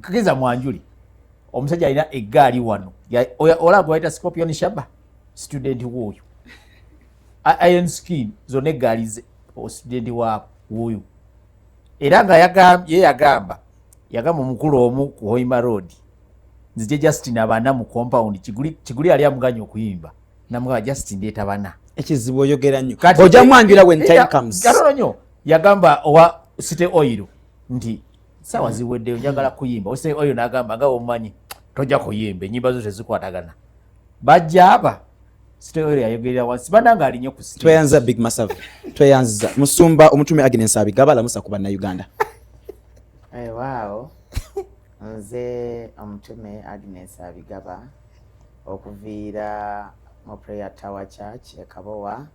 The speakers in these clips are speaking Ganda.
Kkiriza mwanjuli omusajja alina eggaali wano. Olaba gwe bayita Scorpion Shaba, student wuuyo. Iron Skin zonna eggaali ze, student waabo wuuyo. Era nga ye yagamba omukulu omu ku Hoima Road, nzije Justin abana mu compound. Kiguli yali amuganya okuyimba, namugamba, "Justin, ndeeta bana." Ekizibu oyogera nnyo. Ojja mwanjula when time comes. Katono nnyo. Yagamba owa City Oil nti saawa ziweddeyo, njagala kuyimba. Owa City Oil n'agamba, "Nga omumanyi, tojja kuyimba, ennyimba zo tezikwatagana." Bajja aba City Oil yayogerera wansi, bananga alinye ku stage. Tweyanza Big Masavu, tweyanziza musumba omutume Agnes Abigaba. Lamusa ku Bannayuganda. Waawo, nze omutume Agnes Abigaba okuviira mu Prayer Tower Church e Kabowa.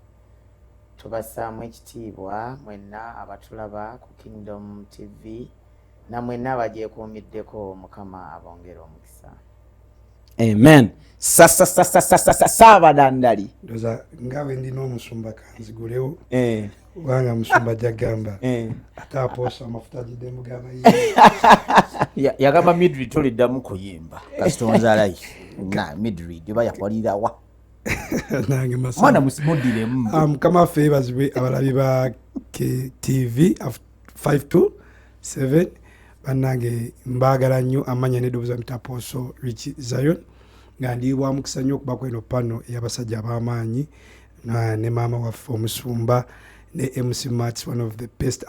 Tubassaamu ekitiibwa mwenna abatulaba ku Kingdom TV namwenna abagyekuumiddeko. Mukama abongere omukisa. Amen. Saabadandali. Ndoza nga bwe ndina omusumba, kanzigulewo, kubanga musumba jagamba ate apoosa amafuta giddemu gabayimbi. Yagamba Midrid, "Toliddamu kuyimba kasitonzalayi na Midrid oba yakwalirawa." Nange masa. Mwana mudiremu. Ah, Mukama waffe yeebazibwe. Abalabi ba KTV 527, bannange mbaagala nnyo. Amanya neddoboozi mita Apostle Rich Zion, nga ndi wa mukisa nnyo okuba kweno pano ey'abasajja ab'amaanyi ne maama waffe omusumba ne MC Mats, one of the best,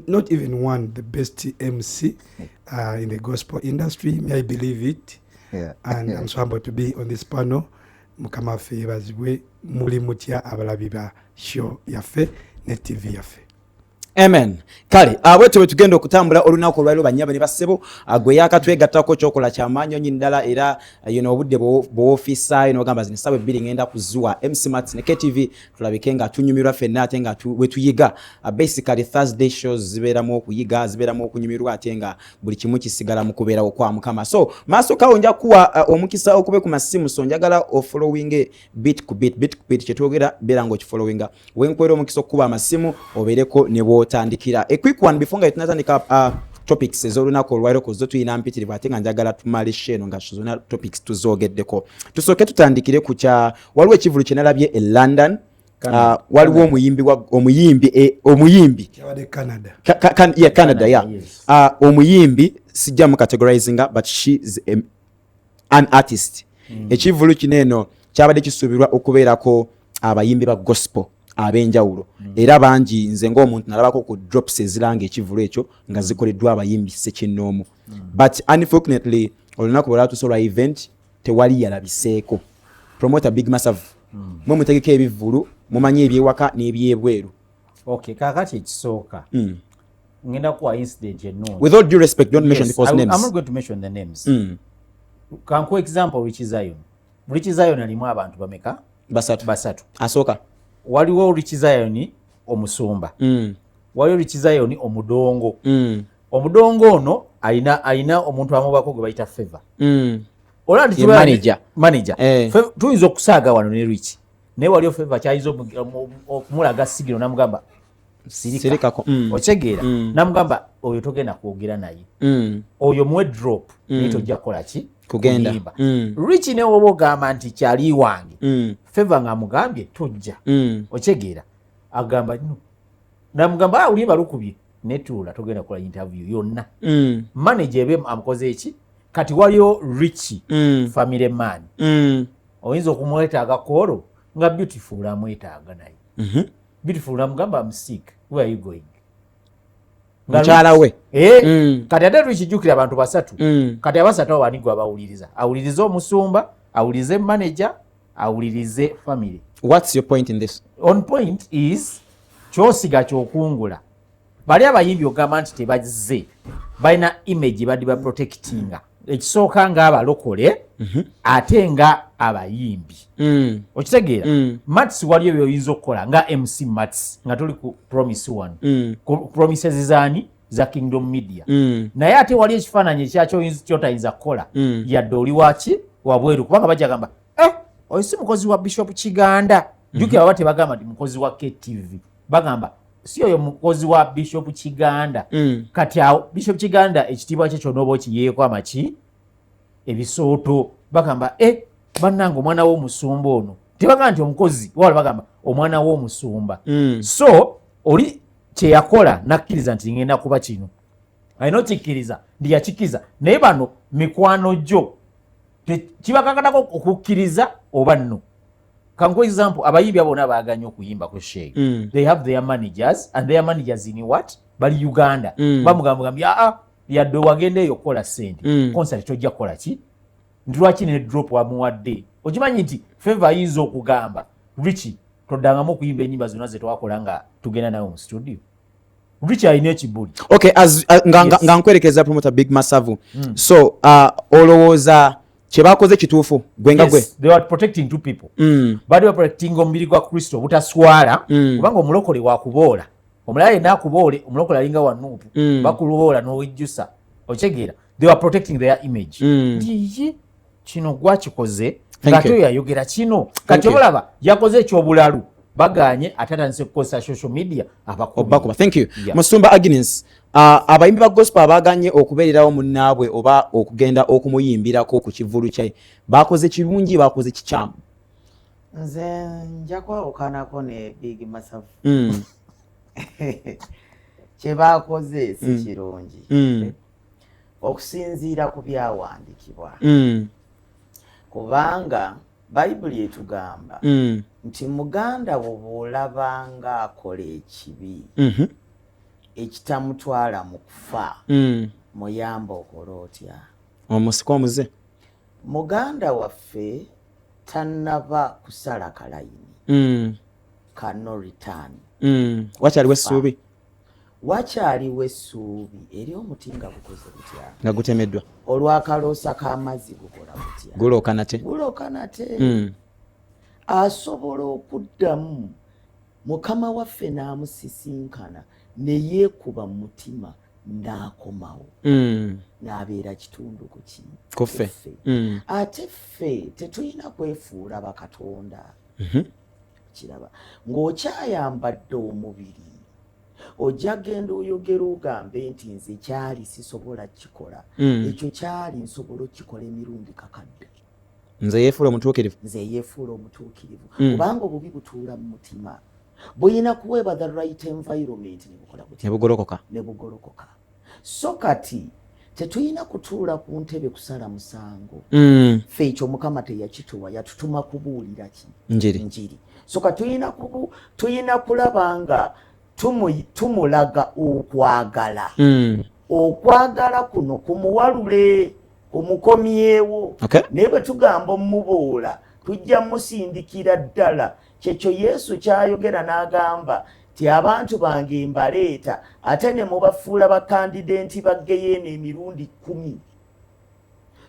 not even one, the best MC in the gospel industry, may I believe it. And I'm so humbled to be on this panel. Mukama waffe yeebazibwe. Muli mutya abalabi ba show yaffe ne TV yaffe? Amen. Kale bwetyo bwe tugenda okutambula olunaku olwaliro, bannyabo ne bassebo. Gwe yakatwegattako, kyokola kyamaanyi onyi ddala era yino obudde bw'ofiisaayo n'ogamba zino essaawa 2 ngenda kuzuwa MC Mats ne KTV, tulabike nga tunyumirwa ffenna ate nga bwe tuyiga. Basically Thursday shows zibeeramu okuyiga, zibeeramu okunyumirwa, ate nga buli kimu kisigala mu kubeerawo kwa Mukama. So maaso kawo nja kuwa omukisa okube ku masimu, so njagala ofollowinge bit ku bit, bit ku bit kyetwogera, beera nga okifollowinga. Wenkwera omukisa okukuba amasimu, obeereko ne bw'otandikira. A quick one before nga tunatandika topics ez'olunaku olwaliro, kuzo tulina mpitirivu ate nga njagala tumale show eno nga zonna topics tuzoogeddeko. Tusooke tutandikire ku kya waliwo ekivulu kye nalabye e London. Waliwo omuyimbi omuyimbi omuyimbi Kyabadde Canada. Yeah, Canada, yeah. Yes. Omuyimbi sijja mu categorizinga, but she is an artist. Ekivulu kino eno kyabadde kisuubirwa okubeerako abayimbi ba gospel ab'enjawulo era bangi. Nze ng'omuntu nalabako ku drops eziranga ekivulu ekyo nga zikoleddwa abayimbi ssekinnoomu, but unfortunately olunaku bwe lwatuuse olwa event, tewali yalabiseeko. Promoter Big Masavu, mwe mutegeka ebivvulu, mumanyi ebyewaka n'ebyebweru. Okay, kakati ekisooka, ngenda kuwa incident ennungi. With all due respect, don't mention Yes, people's names. I'm not going to mention the names. Kankuwa example, Rich Zion. Rich Zion alimu abantu bameka? Basatu. Basatu. Asooka. Waliwo Rich Zion omusumba, waliwo Rich Zion omudongo. Omudongo ono alina omuntu amubako gwe bayita Favor. Olaba nti Ye manager. Manager. Eh. Tuyinza okusaaga wano ne Rich, naye waliwo Favor kyayinza okumulaga signal namugamba, "Sirika." Sirikako. Okitegeera? Namugamba, "Oyo togenda kwogera naye, oyo muwe drop, naye tojja kukola ki?" Kugenda. Kuyimba. Rich ne woba ogamba nti kyali wange, Favor ng'amugambye tojja. Okitegeera? Agamba no, namugamba, "Ah, oluyimba lukubye netuula, togenda kukola interview yonna." Manager ebe amukoze eki? Kati waliyo Rich family man. Oyinza okumwetaaga koolo nga Beautiful amwetaaga naye. Beautiful amugamba, "Am sick, where are you going?" Nga Mukyala we. Eh, kati ate tukijjukira abantu basatu. Kati abasatu abo bani gwe abawuliriza? Awulirize omusumba, awulirize manager, awulirize family. What's your point in this? On point is kyosiga kyokungula. Bali abayimbi ogamba nti tebazze, balina image baddi baprotectinga. Ekisooka ng'abalokole ate nga abayimbi. Okitegeera? Mats, waliyo byoyinza okukola nga MC Mats nga tuli ku promise one, ku promises zaani? Za Kingdom Media. Naye ate wali ekifaananyi ekyakyo kyotayinza kukola yadde oli waki wabweru, kubanga bajja gamba, "Eh, oyo si mukozi wa Bishop Kiganda." Jjukira baba tebagamba nti mukozi wa KTV, bagamba Si oyo mukozi wa Bishop Kiganda? Kati awo Bishop Kiganda ekitiibwa kye kyonna oba okiyeeko amaki ebisooto, bagamba e bannange, omwana w'omusumba ono. Tebagamba nti omukozi wala, bagamba omwana w'omusumba. So oli kyeyakola nakkiriza nti ngenda kuba kino, alina okikkiriza nti yakikkiriza, naye bano mikwano gyo kibakakatako okukkiriza oba nno. Kankuwe example, abayimbi abo bonna baaganye okuyimba ku show eyo. They have their managers, and their managers in what bali Uganda. Bamugamba aa, yadde wagenda eyo okukola sente, concert tojja kukola ki, nti lwaki ne drop wamuwadde? Okimanyi nti Favor ayinza okugamba, "Rich, toddangamu okuyimba enyimba zonna zetwakola nga tugenda nawe mu studio." Rich alina ekibuli. Okay, as, nga, nga nkwerekeza promoter Big Masavu. So olowooza kyebakoze kituufu, gwe nga gwe? Yes, they were protecting two people. Baali baprotectinga omubiri gwa Kristo obutaswala, kubanga omulokole wakuboola, omulala yenna akuboole, omulokole alinga wa nuupu. Bakuluboola n'owejjusa, okitegeera? They were protecting their image. Nti ye kino gwakikoze ng'ate oyo yayogera kino. Kati olaba yakoze ekyobulalu, baganye, ate atandise kukozesa social media abakuba. Thank you. Musumba Agnes, abayimbi ba gospel abaganye okubeererawo munnaabwe oba okugenda okumuyimbirako ku kivulu kye, bakoze kirungi, bakoze kikyamu? Nze nja kwawukanako ne Big Masavu. Kyebakoze si kirungi okusinziira ku byawandiikibwa, kubanga Bayibuli etugamba nti muganda wo bw'olabanga akola ekibi ekitamutwala mu kufa, muyamba okola otya? Omusika omuze. Muganda waffe tannaba kusala kalayini ka no return. Wakyaliwo essuubi. Wakyaliwo essuubi eri omuti nga gukoze gutya? Nga gutemeddwa. Olwakaloosa k'amazzi gukola gutya? Gulooka nate. Gulooka nate. Asobola okuddamu Mukama waffe n'amusisinkana ne yeekuba mu mutima n'akomawo, n'abeera kitundu ku ki? Kuffe. Ate ffe tetulina kwefuula bakatonda. Kiraba ng'okyayambadde omubiri, ojja genda oyogera ogambe nti nze kyali sisobola kikola, ekyo kyali nsobola okukikola emirundi kakadde. Nze yeefuula omutuukirivu. Nze yeefuula omutuukirivu. Kubanga obubi butuula mu mutima, buyina kuweebwa the right environment ne bukola butya? Ne bugolokoka. Ne bugolokoka. So kati tetulina kutuula ku ntebe kusala musango. Ffe ekyo Mukama teyakituwa, yatutuma kubuulira ki? Njiri. Njiri. So kati tulina kulaba nga tumulaga okwagala. Okwagala kuno kumuwalule, kumukomyewo. Naye bwe tugamba omuboola, tujja musindikira ddala kyekyo Yesu kyayogera n'agamba ti abantu bange mbaleeta ate ne mubafuula bakandidenti ba geyeena emirundi 10.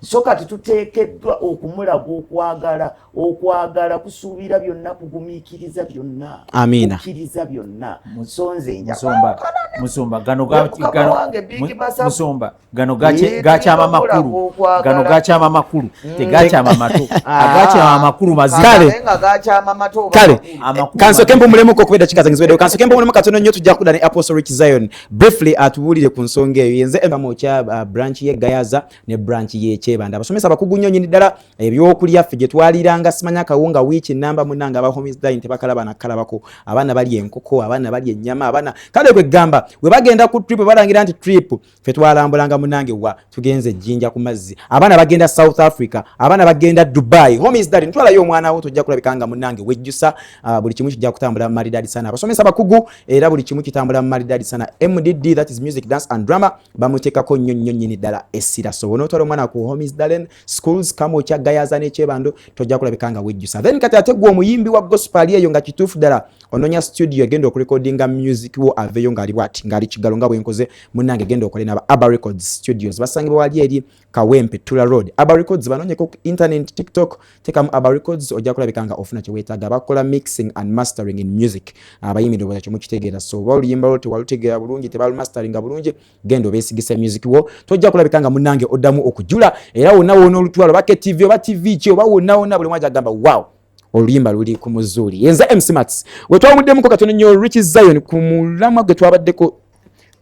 So kati tuteekeddwa okumulaga okwagala. Okwagala kusuubira byonna, kugumiikiriza byonna, Amiina. kukkiriza byonna. So nze nja Musumba, musumba, gano Mukama wange, Big Masavu. Musumba, gano gakyama makulu. Okwagala. Gano gakyama makulu, tegakyama mato. Agakyama amakulu mazima. Kale. Naye nga gakyama mato oba Kale. makulu. Amakulu Kansoke mazima. mpumulemuko okuba eddakiika zange ziweddewo. Kansoke mpumulemu katono nnyo, tujja kudda ne Apostle Rich Zion briefly atubuulire ku nsonga eyo. Yenze Emamokya, branch ye Gayaza ne branch ye Kyebanda, abasomesa abakugu nnyo nnyini ddala. Ebyokulya ffe gye twaliranga simanya kawunga wiiki namba, munnange aba Homies Dine tebakalaba nakalabako. Abaana balya enkoko, abaana balya ennyama, abaana kale kwegamba we bagenda ku trip, balangira nti trip ffe twalambulanga munange wa tugenze Ejjinja ku mazzi, abaana bagenda South Africa, abaana bagenda Dubai. Homies Dine, ntwalayo omwana wo, tojja kulabika nga munange wejjusa. Buli kimu kijja kutambula maridadi sana. Abasomesa bakugu era buli kimu kitambula maridadi sana. MDD, that is music, dance and drama, bamuteekako nnyo nnyo nnyini ddala essira. So onootwala omwana ku Homies Darlen Schools, Kamwokya, Gayaza n'Ekyebando, tojja kulabika nga wejjusa. Then kati ate gwe omuyimbi wa gospel ali eyo nga kituufu ddala ononya studio egenda okurekodinga music wo aveeyo ng'ali bwati, ng'ali kigalo nga bwenkoze, munnange genda okole naba Aba Records Studios, basangibwa wali eri Kawempe Tula Road. Aba Records banoonyeko ku internet, TikTok, teekamu Aba Records, ojja kulabika nga ofuna kye weetaaga. Bakola mixing and mastering in music. Abayimbi ndowooza kyemukitegeera. So oba oluyimba lwo tewalutegeera bulungi, tebalumasteringa bulungi, genda obeesigisa music wo, tojja kulabika nga munnange oddamu okujula. Era wonna wona olutwalo, oba KTV oba TV ki oba wonna wonna, buli mwaja agamba, "Wow, Oluyimba luli ku muzuuli. Yenza MC Mats. Wetwawumuddemuko katono nnyo, Rich Zion, ku mulamwa gwe twabaddeko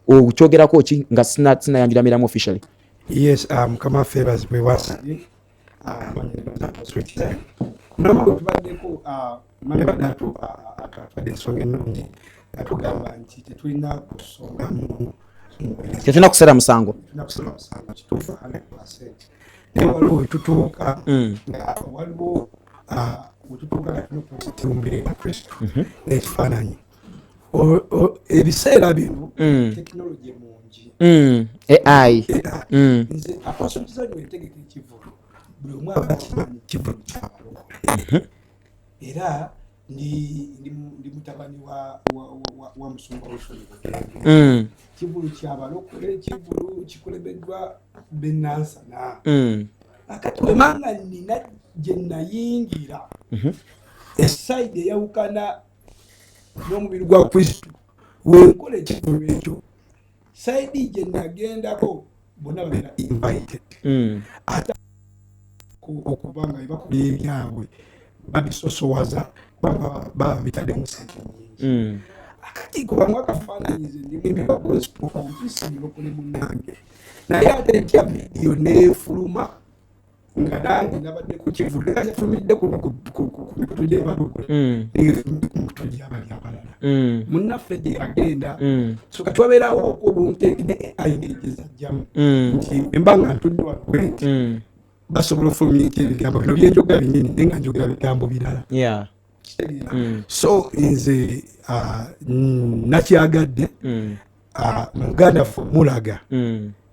okyogerako ki nga sinayanjula miramu officially? Yes, Mukama waffe yeebazibwe. Wasabye mulamwa gwe tubaddeko, mabadde atwadde ensonga ennungi, atugamba nti tetulina kusonga mu Tetulina kusera musango. Tulina kusala musango, kituufu 100, naye waliwo wetutuuka nga waliwo wetutuuka nga tulina okutumbira wa Kristo n'ekifaananyi. Ebiseera bino tekinologi mungi. AI. Nze Apostle Kizanyi wetegeka ekivulu, buli omu aba kimanyi kivulu kyabalokole, era ndi mutabani wa musumba Wilson Bugembe. Kivulu kyabalokole, kivulu kikulembeddwa benansana. Akati wemanga nina gye nayingira e side eyawukana n'omubiri gwa Kristo, wenkola ekivulu ekyo, side gye nagendako bonna babeera invited. Ate okuba nga bebakola ebyabwe babisosowaza kubanga baba bitaddemu sente nyingi. Akati kubamu akafaananyize ndi mwimbi wa gospel, ompisa mulokole munnange, naye ate ntya vidiyo neefuluma nga nange nabadde ku kivulu nga yafulumidde ku mikutu gy'abalokole, nefulumidde ku mikutu gy'abali abalala munnaffe gye yagenda. So kati wabeerawo obunkenke ne AI ng'egezajjamu nti emba nga ntudde wano bwe nti basobola ofulumya ebigambo bino byenjogera binnyini, naye nga njogera bigambo birala. Kitegeera? So nze nakyagadde muganda ffe mulaga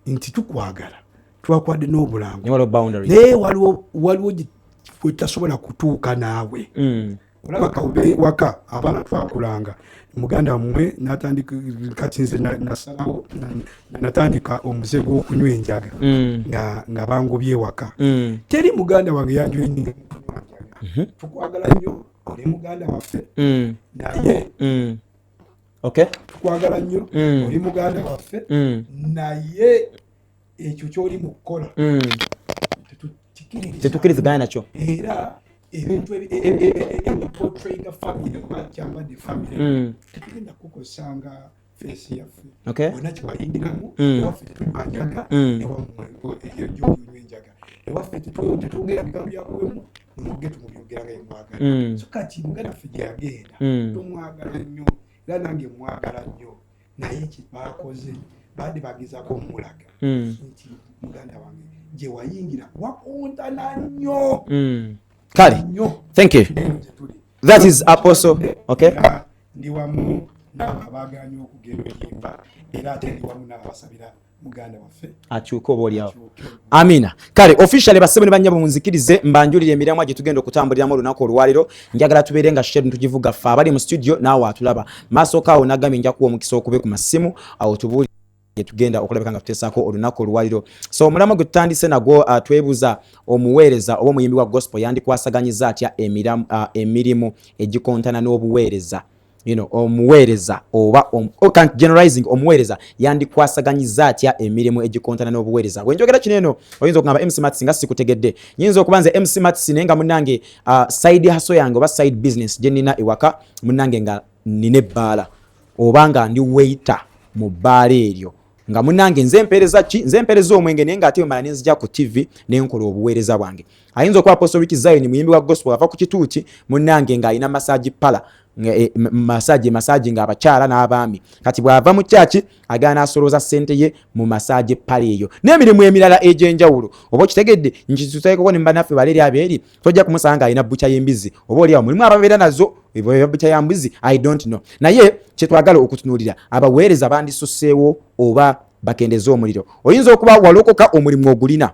nti tukwagala, twakwadde n'obulango. Naye waliwo boundaries. Naye waliwo wetasobola kutuuka naawe. Olaba kawube waka abaana twakulanga muganda wammwe natandika, kati nze nasalawo natandika omuze gw'okunywa enjaga nga bangobye waka. Teri muganda wange yanjoininga kunywa njaga. Tukwagala nnyo, oli muganda waffe, naye tukwagala nnyo, oli muganda waffe, naye ekyo kyoli mu kukola tetukikkiririza. Tetukkiriziganya nakyo. Era ebintu ebiportrayinga family oba kyambadde family, tetugenda kukozesanga face yaffe. Wonna kyewayingiramu, ewaffe tetunywa njaga, ewammwe gyonywa enjaga. Ewaffe tetwogera bigambo byabuwemu, muge tumubyogera nga emwagala. So kati muganda waffe gye yagenda, tumwagala nnyo, era nange mwagala nnyo, naye kyebakoze badde bagezaako omulaga nti muganda wange gye wayingira wakontana nnyo. Kale. Nnyo. Thank you. Eno gye tuli. That is Apostle. Okay. Era ndi wamu n'abo abaganye okugenda oyimba, era ate ndi wamu n'abo abasabira muganda waffe akyuke oba oliawo. Akyuke. Amina. Kale officially, bassebo ne bannyabo, munzikirize mbanjulire emiramwa gye tugenda okutambuliramu olunaku olwaliro. Njagala tubeere nga shedu tugivuga ffe abali mu studio naawe atulaba maaso kaawo. Nagambye nja kuwa omukisa okube ku masimu awo tubuulire gye tugenda okulabika nga tuteesaako olunaku olwaliro. So omulamwa gwe tutandise nagwo, twebuuza omuweereza oba omuyimbi wa gospel yandikwasaganyiza atya emirimu egikontana n'obuweereza. Omuweereza oba oh, can't generalizing, omuweereza yandikwasaganyiza atya emirimu egikontana n'obuweereza? Bwe njogera kino eno, oyinza okugamba, "MC Mats, nga sikutegedde." Nyinza okuba nze MC Mats, naye nga munnange side hustle yange oba side business gye nnina ewaka, munnange nga nina ebbaala oba nga ndi waiter mu bbaala eryo, nga munnange nze mpeereza ki, nze mpeereza omwenge, naye ng'ate mala nenzija ku TV nenkola obuweereza bwange. Ayinza okuba Apostle Rick Zion, muyimbi wa gospel, ava ku kituuti, munnange ng'alina massage parlour, massage ng'abakyala n'abaami. Kati bw'ava mu kyaki agenda n'asolooza ssente ye mu massage parlour eyo n'emirimu emirala egy'enjawulo. Oba okitegedde nti tuteekeko ne bannaffe baleeri abeeri, tojja kumusanga ng'alina butcher y'embizi, oba oliawo mulimu ababeera nazo butcher ya mbuzi, I don't know. Naye kyetwagala okutunuulira, abaweereza bandisuseewo oba bakendeze omuliro? Oyinza okuba walokoka, omulimu ogulina.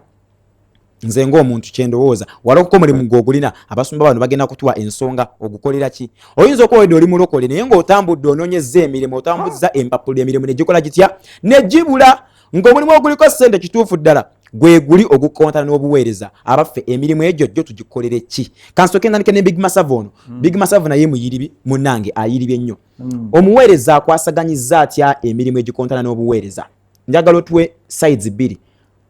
Nze ng'omuntu kyendowooza, walokoka, omulimu gw'ogulina. Abasumba bano bagenda kutuwa ensonga ogukolera ki. Oyinza okuba wedde oli mulokole, naye ng'otambudde onoonyezza emirimu, otambuzza empapula, emirimu negikola gitya, negibula, ng'omulimu oguliko ssente kituufu ddala gwe guli ogukontana n'obuweereza. Abaffe, emirimu egyo gyo tugikolere ki? Kansooke ntandike ne Big Masavu ono. Big Masavu naye muyiribi munnange, ayiribye nnyo. Omuweereza akwasaganyiza atya emirimu egikontana n'obuweereza? Njagala otuwe sides bbiri,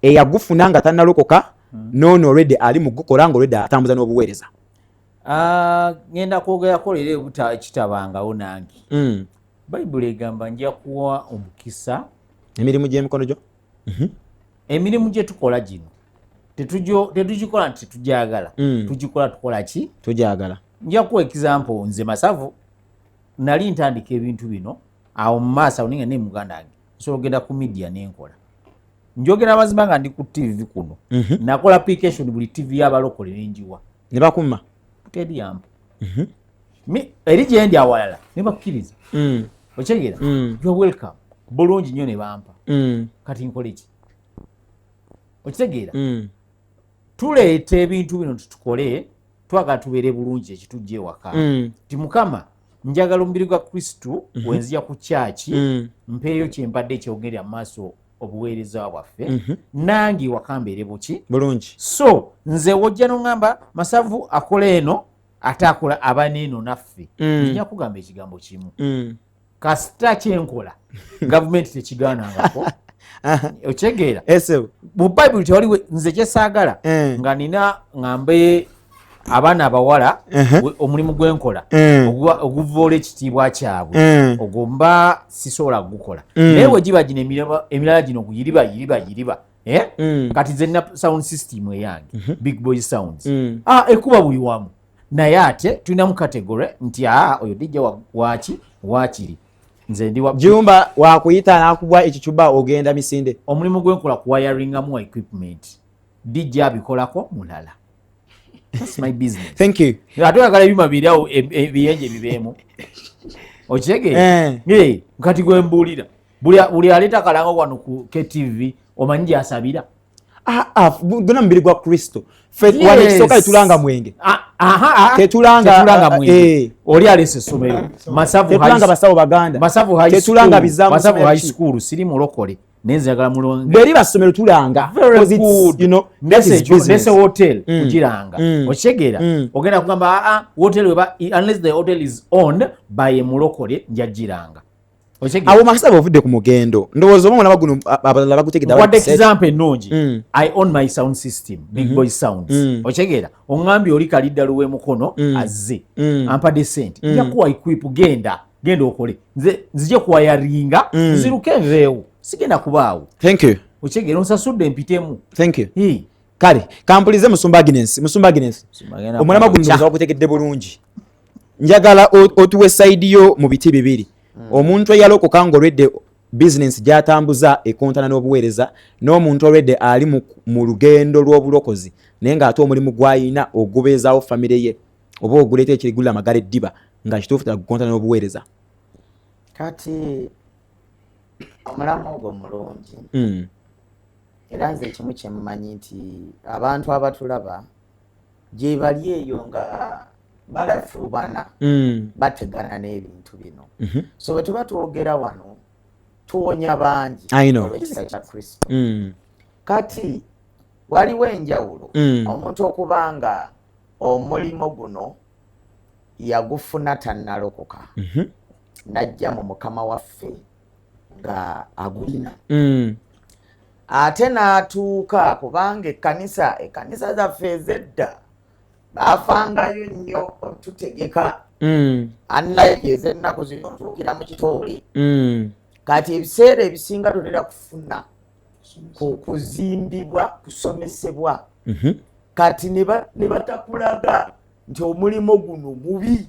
eyagufuna nga tannalokoka, noono already ali mu gukola nga already atambuza n'obuweereza. Ah, ngenda kwogerako leero kitabangawo nange. Bayibuli egamba nja kuwa omukisa emirimu gy'emikono gyo. Emirimu gye tukola gino tetugikola nti tetujagala. Tugikola tukola ki? Tujagala. Nja kuwa example, nze Masavu nali ntandika ebintu bino awo mu maaso awo, ninga ne muganda wange nsobola okugenda ku media nenkola, njogera amazima nga ndi ku TV kuno. Nakola application buli TV y'abalokole nenjiwa. Ne bakumma. Teri yampa. Eri gyendi awalala ne bakkiriza. Okitegeera? You are welcome, bulungi nnyo, ne bampa. Kati nkole ki? Okitegeera? Tuleeta ebintu bino tutukole, twagala tubeere bulungi, ekitujja ewaka ti Mukama njagala omubiri gwa Kristu wenzija ku kyaki, mpeeyo kyempadde ekyogerera mu maaso obuweereza bwaffe, nange ewaka mbeere buki? Bulungi. So nze wojja noŋŋamba Masavu akola eno ate akola aba neeno naffe, nja kugamba ekigambo kimu: kasita kyenkola gavumenti tekigaanangako. Okitegeera? Esebo. Mu Bayibuli tewaliwe nze kyesaagala nga nina ŋŋambe abaana abawala omulimu gwenkola oguvoola ekitiibwa kyabwe, ogwo mba sisobola kugukola. Naye bwe giba gino emirala gino guyiriba yiriba yiriba, eh? Kati nze nina sound system eyange, Big Boy Sounds. Ah, ekuba buli wamu, naye ate tulinamu category nti aa oyo DJ waki wakiri nze ndi wa Jumba wakuyita nakubwa ekicuba ogenda misinde. Omulimu gwenkola kuwayaringamu equipment, DJ abikolako mulala. That's my business. Thank you. Ate oyagala ebyuma biri awo ebiyenje bibeemu, okitegeera? Eh. Eh, kati gwe mbuulira, buli aleeta kalango wano ku KTV omanyi gyasabira? Ah, ah, guna mubiri gwa Kristo. Ffe Yes. wano ekisooka tetulanga mwenge. Ah, aha, ah. Tetulanga, Tetulanga mwenge. Oli aleese essomero Masavu Tetulanga basawo baganda. Masavu High Tetulanga School. bizaamu Masavu somero High ki. School, siri mulokole naye nze njagala mulonge. Bweri basomero tulanga. Very Because it's, good. that is business. Nese hotel kugiranga, okitegeera? Ogenda kugamba aa hotel weba, unless the hotel is owned by a mulokole, njagiranga. Okitegeera? Awo Masavu ovudde ku mugendo, ndowooza oba omulaba guno abalala bagutegedde. Nkuwadde example ennungi. I own my sound system, Big Boy Sounds. Okitegeera? Oŋŋambye oli kalidda luw'emukono azze ampadde sente, nja kuwa equip, genda genda okole, nze nzije kuwayaringa, nziruke nveewo, sigenda kubaawo. Thank you. Okitegeera? Onsasudde mpitemu. Thank you. Hii. Kale kampulize Musumba Agnes. Musumba Agnes, Agenda omulama guno ndowooza bagutegedde bulungi. Njagala otuwe side yo mu biti bibiri: omuntu eyalokoka ng'olwedde bizinensi gy'atambuza ekontana n'obuweereza, n'omuntu olwedde ali mu lugendo lw'obulokozi naye ng'ate omulimu gw'ayina ogubeezaawo famire ye oba oguleeta ekirigulira amagala eddiba nga kituufu ddala gukontana n'obuweereza. Kati omulamu ogwo mulungi. Era nze ekimu kyemmanyi nti abantu abatulaba gye bali eyo nga balafuubana, bategana n'ebintu bino. So bwe tuba twogera wano tuwonya bangi I know. olw'ekisa kya Kristo. Kati waliwo enjawulo omuntu okuba nga omulimu guno yagufuna tannalokoka, najja mu Mukama waffe nga agulina, ate n'atuuka, kubanga ekkanisa zaffe ez'edda baafangayo nnyo otutegeka, unlike ez'ennaku zino otuukira mu kitole. Kati ebiseera ebisinga totera kufuna kuzimbibwa, kusomesebwa. Kati ne batakulaga nti omulimu guno mubi.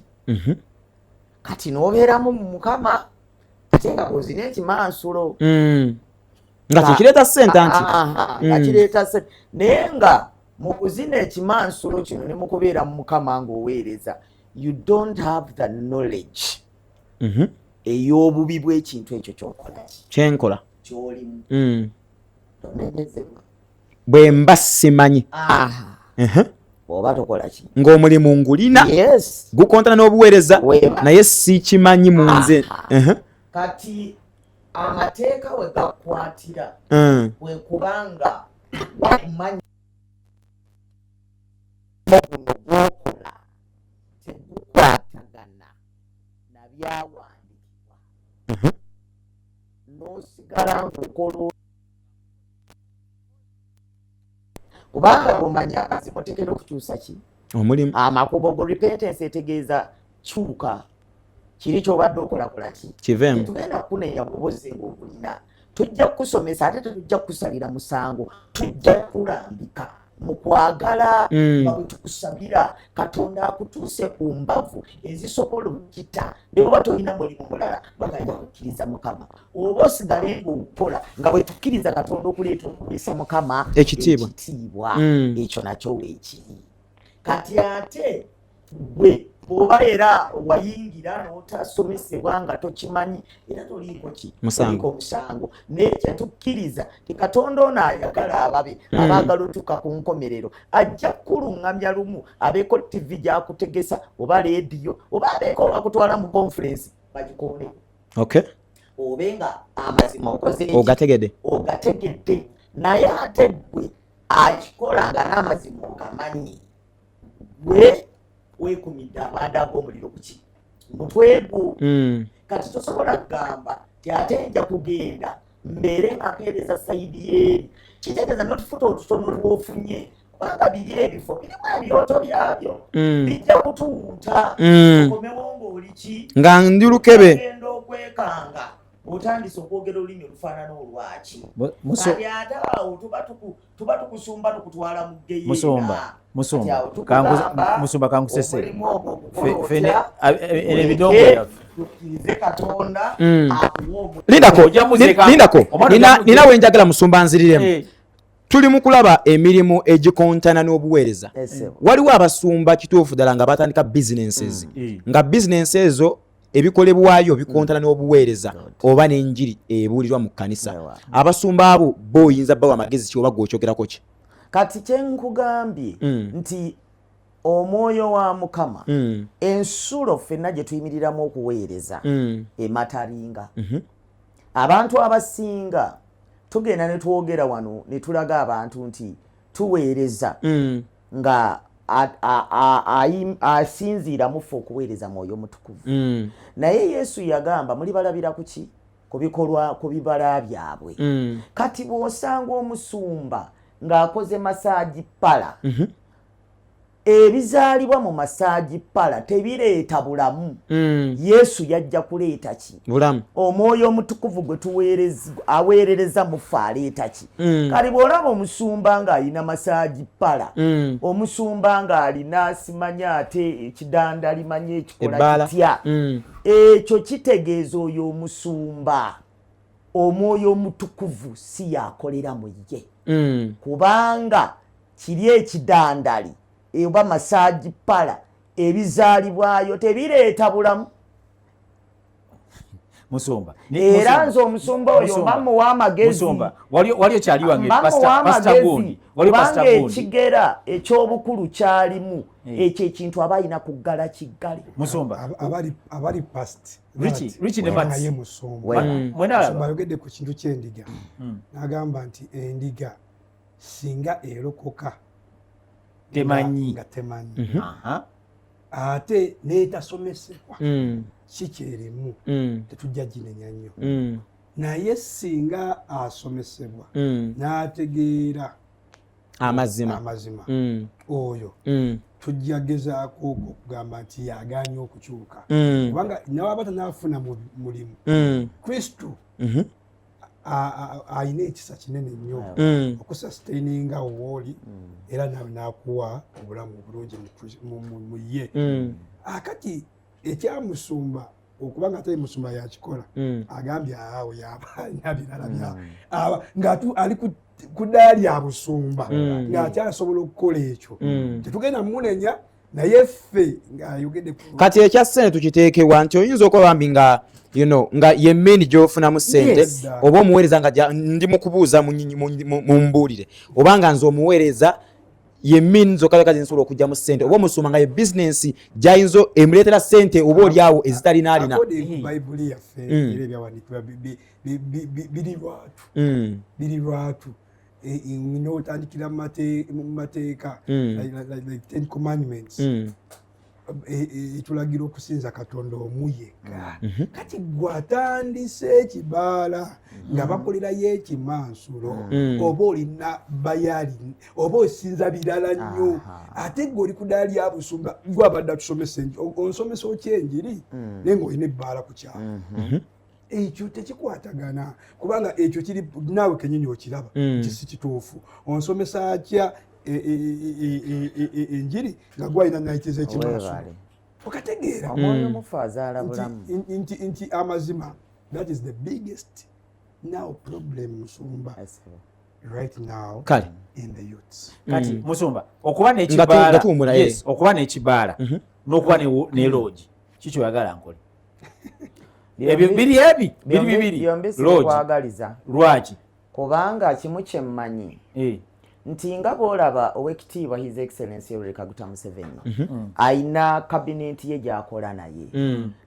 Kati n'obeeramu mu Mukama ate nga ozina ekimansulo. Nga kyekireeta ssente anti. Aha, nga kireeta ssente, naye nga mu kuzina ekimansulo kino ne mu kubeera mu Mukama ng'oweereza, you don't have the knowledge ey'obubi bw'ekintu ekyo kyokola ki Kyenkola. kyolimu. Tonenyezebwa. Bwe mba simanyi. Aha. Bw'oba tokola ki Ng'omulimu ngulina, gukontana n'obuweereza, Weeba. naye sikimanyi mu nze. Aha. Kati amateeka we gakwatira bwe kubanga wakumanya guno gwokola tegukwatagana na byawandiikibwa, n'osigala ng'okola kubanga bw'omanya amazima oteekera okukyusa ki. Omulimu. Amakubo go. Repentance etegeeza kyuka, kiri kyobadde okolakola ki? Kiveemu. Tetugenda kukunenya bubuzi ngaobulina, tujja kukusomesa, ate tetujja kukusalira musango, tujja kulambika mu kwagala nga bwe tukusabira Katonda akutuuse ku mbavu ezisobola okukita. Ne bwoba tolina mulimu mulala, baganja kukkiriza Mukama, oba osigale ng'okukola nga bwe tukkiriza Katonda okuleeta okuweesa Mukama Ekitiibwa. Ekitiibwa. Ekyo nakyo weekiri. Kati ate gwe bw'oba era wayingira n'otasomesebwa nga tokimanyi, era toliiko ki? Musango. Toliiko musango. Naye kyetukkiriza ti Katonda ono ayagala ababe abaagala otuuka ku nkomerero, ajja kukuluŋŋamya lumu abeeko TV gyakutegesa oba leediyo oba abeeko bakutwala mu conference bagikoone, obe nga amazima okoze eki? Ogategedde. Ogategedde. Naye ate gwe akikola nga n'amazima ogamanyi, gwe weekumidde amanda ag'omuliro kuki mutwe gwo. Kati tosobola kugamba ti ate nja kugenda mbeere nga mpeereza side yeeri. Kitegeeza notufuta otutono lwofunye, kubanga biri ebifo birimu ebyoto byabyo, bijja kutuwuuta. Okomewo ng'oli ki? Nga ndi lukebe. Ogenda okwekanga otandise okwogera olulimi olufaanana olwaki. Kati ate awo tuba tukusumba, tukutwala mu geyeena. Musumba, musumba, Kati awo tukugamba, musumba, kankusese. omulimu ogwo gukola otya? Eno ebidongo byaffe. Tukkirize Katonda akuwa omulimu. Lindako. Ojja muzeeka. Lindako. Omwana ojja Nina wenjagala musumba nziriremu. Tuli mu kulaba emirimu egikontana n'obuweereza. Esebo. Waliwo abasumba kituufu ddala nga batandika businesses, nga bizinensi ezo ebikolebwayo bikontana n'obuweereza oba n'enjiri ebuulirwa mu kkanisa. Ewa. Abasumba abo boyinza bawa amagezi ki, oba gweokyogerako ki? Kati kyenkugambye nti omwoyo wa Mukama, ensulo ffenna gye tuyimiriramu okuweereza emataringa. Abantu abasinga tugenda ne twogera wano ne tulaga abantu nti tuweereza nga asinziira mufe okuweereza Mwoyo Mutukuvu. Naye Yesu yagamba muli balabira ku ki? Ku bikolwa, ku bibala byabwe. Kati bw'osanga omusumba ng'akoze massage parlour, ebizaalibwa mu massage parlour tebireeta bulamu. Yesu yajja kuleeta ki? Bulamu. Omwoyo Omutukuvu gwe aweerereza mufe aleeta ki? Kati bw'olaba omusumba ng'alina massage parlour, omusumba ng'alina simanya ate ekidandali manye ekikola Ebbaala. kitya, ekyo kitegeeza oyo omusumba Omwoyo Omutukuvu si yakolera mu ye, kubanga kiri ekidandali oba massage parlour, ebizaalibwayo tebireeta bulamu. Musumba. Era nze omusumba oyo mba muwa amagezi. Musumba, waliyo kyali wange Mba muwa pastor amagezi, gundi, waliyo pastor kubanga gundi. Ekigera eky'obukulu kyalimu ekyo ekintu aba alina kuggala kiggale. Musumba. Abali past Richie, that, Richie ne nga Mats. ye musumba. Mwena Musumba alaba. ayogedde ku kintu ky'endiga, n'agamba nti endiga singa erokoka Temanyi. nga temanyi, ate n'etasomesebwa, kikyerimu, tetujja ginenya nnyo. Naye singa asomesebwa n'ategeera amazima, amazima, oyo tujja gezaako okugamba nti yaganye okukyuka, kubanga nawaba tanafuna mulimu, Kristo ayina ekisa kinene nnyo okusustaininga wooli, era nawe n'akuwa obulamu obulungi mu ye. Akati ekyamusumba okuba nga ate musumba yakikola, agambye awo yaba alina birala bya ng'atu ali ku ddaala lya busumba, ng'akyasobola okukola ekyo, tetugenda munenya. Naye ffe ng'ayogedde Kati ekya ssente tukiteekewa nti oyinza okuba bambi nga nga ye main gy'ofunamu ssente, oba omuweereza nga ndi mu kubuuza mumbuulire, oba nga nze omuweereza ye main zokka zokka zinsobola okugyamu ssente, oba omusumba nga ye bizinensi gy'ayinza emuleetera ssente oba oli awo ezitalina alina. According ku Bayibuli yaffe, era ebyawandiikibwa biri lwatu, biri lwatu. N'otandikira mu mateeka, like Ten Commandments. Etulagira okusinza Katonda omu yekka. Kati gwe atandise ekibaala nga bakolerayo ekimansulo, oba olina bayali oba osinza birala nnyo, ate gwe oli ku ddaala lya busumba, gwe abadde atusomesa onsomesa otya enjiri naye ng'olina ebbaala ku kyalo? Ekyo tekikwatagana, kubanga ekyo kiri naawe kenyini okiraba nti si kituufu. Onsomesa atya enjiri nga gwalina night z'ekimansulo? Weebale. Okategeera? Omwoyo omufu azaala bulamu. Nti amazima, that is the biggest now problem, musumba, right now Kale. in the youths. Kati musumba, okuba Nga n'ekibaala tuwummula, Yes, okuba n'ekibaala n'okuba ne lodge, kikyoyagala nkole ebyo biri ebi biri bibiri. Byombi Lodge. sibikwagaliza. Lwaki? Kubanga kimu kyemmanyi nti nga bw'olaba Owekitiibwa His Excellence Yoweri Kaguta Museveni ayina kabineti ye gy'akola naye,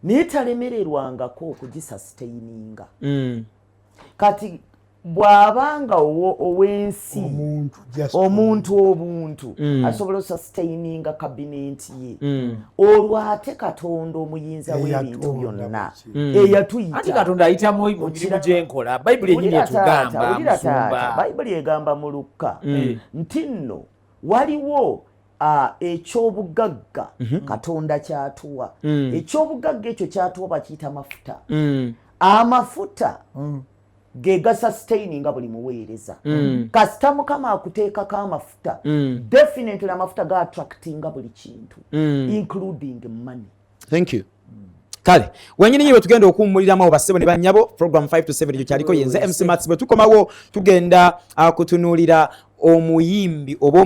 naye talemererwangako okugisustaininga. Kati bw'abanga ow'ensi Omuntu just omuntu obuntu asobola osustaininga kabineti ye, olwo ate Katonda omuyinza w'ebintu Eyatonda byonna, buli eyatuyita. Anti Katonda ayitamu mu mirimu gyenkola. Bayibuli enyini Wulira taata, etugamba, wulira taata, musumba. Bayibuli egamba mu Lukka nti nno waliwo ekyobugagga Katonda kyatuwa. Ekyobugagga ekyo kyatuwa bakiyita mafuta. Amafuta ge gasustaininga buli muweereza. Kasita Mukama akuteekako amafuta, definitely amafuta ga attractinga buli kintu, including money. Thank you. Kale wenyini nyini bwe okuwummuliramu awo, bassebo ne bannyabo, program 5 to 7 ekyo kyaliko yenze MC Mats. Bwe tukomawo tugenda kutunuulira omuyimbi oba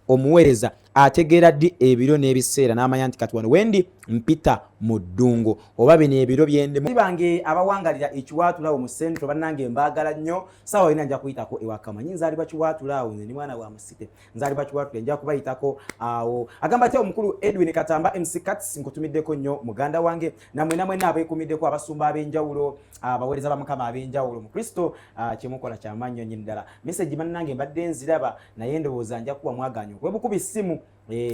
omuweereza ategeera ddi ebiro n'ebiseera n'amanya nti kati wano wendi mpita mu ddungu oba bino ebiro byendemu. Bange abawangalira ekiwaatula awo mu Central, bannange mbaagala nnyo. Saawa yina nja kuyitako ewakamanyi, nzaalibwa Kiwaatula awo, nze ndi mwana wa Musite, nzaalibwa Kiwaatula, nja kubayitako awo. Agamba atya omukulu Edwin Katamba MC Cats? Nkutumiddeko nnyo muganda wange, namwe namwena abeekumiddeko, abasumba ab'enjawulo, abaweereza ba Mukama ab'enjawulo mu Kristo, kyemukola kyamaanyi nnyo ddala. Message bannange mbadde nziraba, naye ndowooza nja kuwa mwaganya okuba essimu,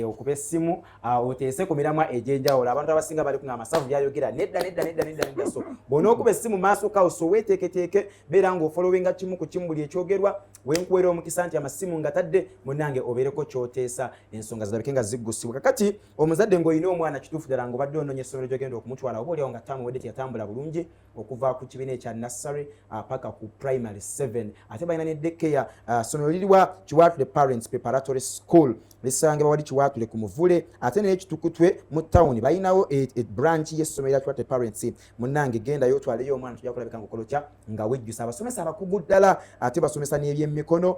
okuba essimu, oteese ku miramwa egy'enjawulo. Abantu abasinga bali kuŋa amasavu byayogera. Nedda, nedda, nedda, nedda, nedda. So bw'onookuba essimu maaso kawo, so weeteeketeeke, beera ng'ofollowinga kimu ku kimu buli ekyogerwa. Wenkuweera omukisa nti amasimu nga tadde, munnange, obeereko ky'oteesa, ensonga zirabike nga ziggusibwa. Kakati omuzadde ng'olina omwana, kituufu ddala ng'obadde onoonya essomero gy'ogenda okumutwala, oba oliawo nga ttaamu wedde teyatambula bulungi okuva ku kibiina ekya nursery paka ku primary 7, ate balina ne daycare. Ssomero liriwa? Kiwaatule Parents Preparatory School lisangibwa wali Kiwaatule ku Muvule, ate naye Kitukutwe mu tawuni balinawo e branch y'essomero lya Kiwaatule Parents. Munnange, gendayo otwaleyo omwana, tujja kulabika nga okola otya nga wejjusa. Abasomesa abakugu ddala, ate basomesa n'ebyemikono,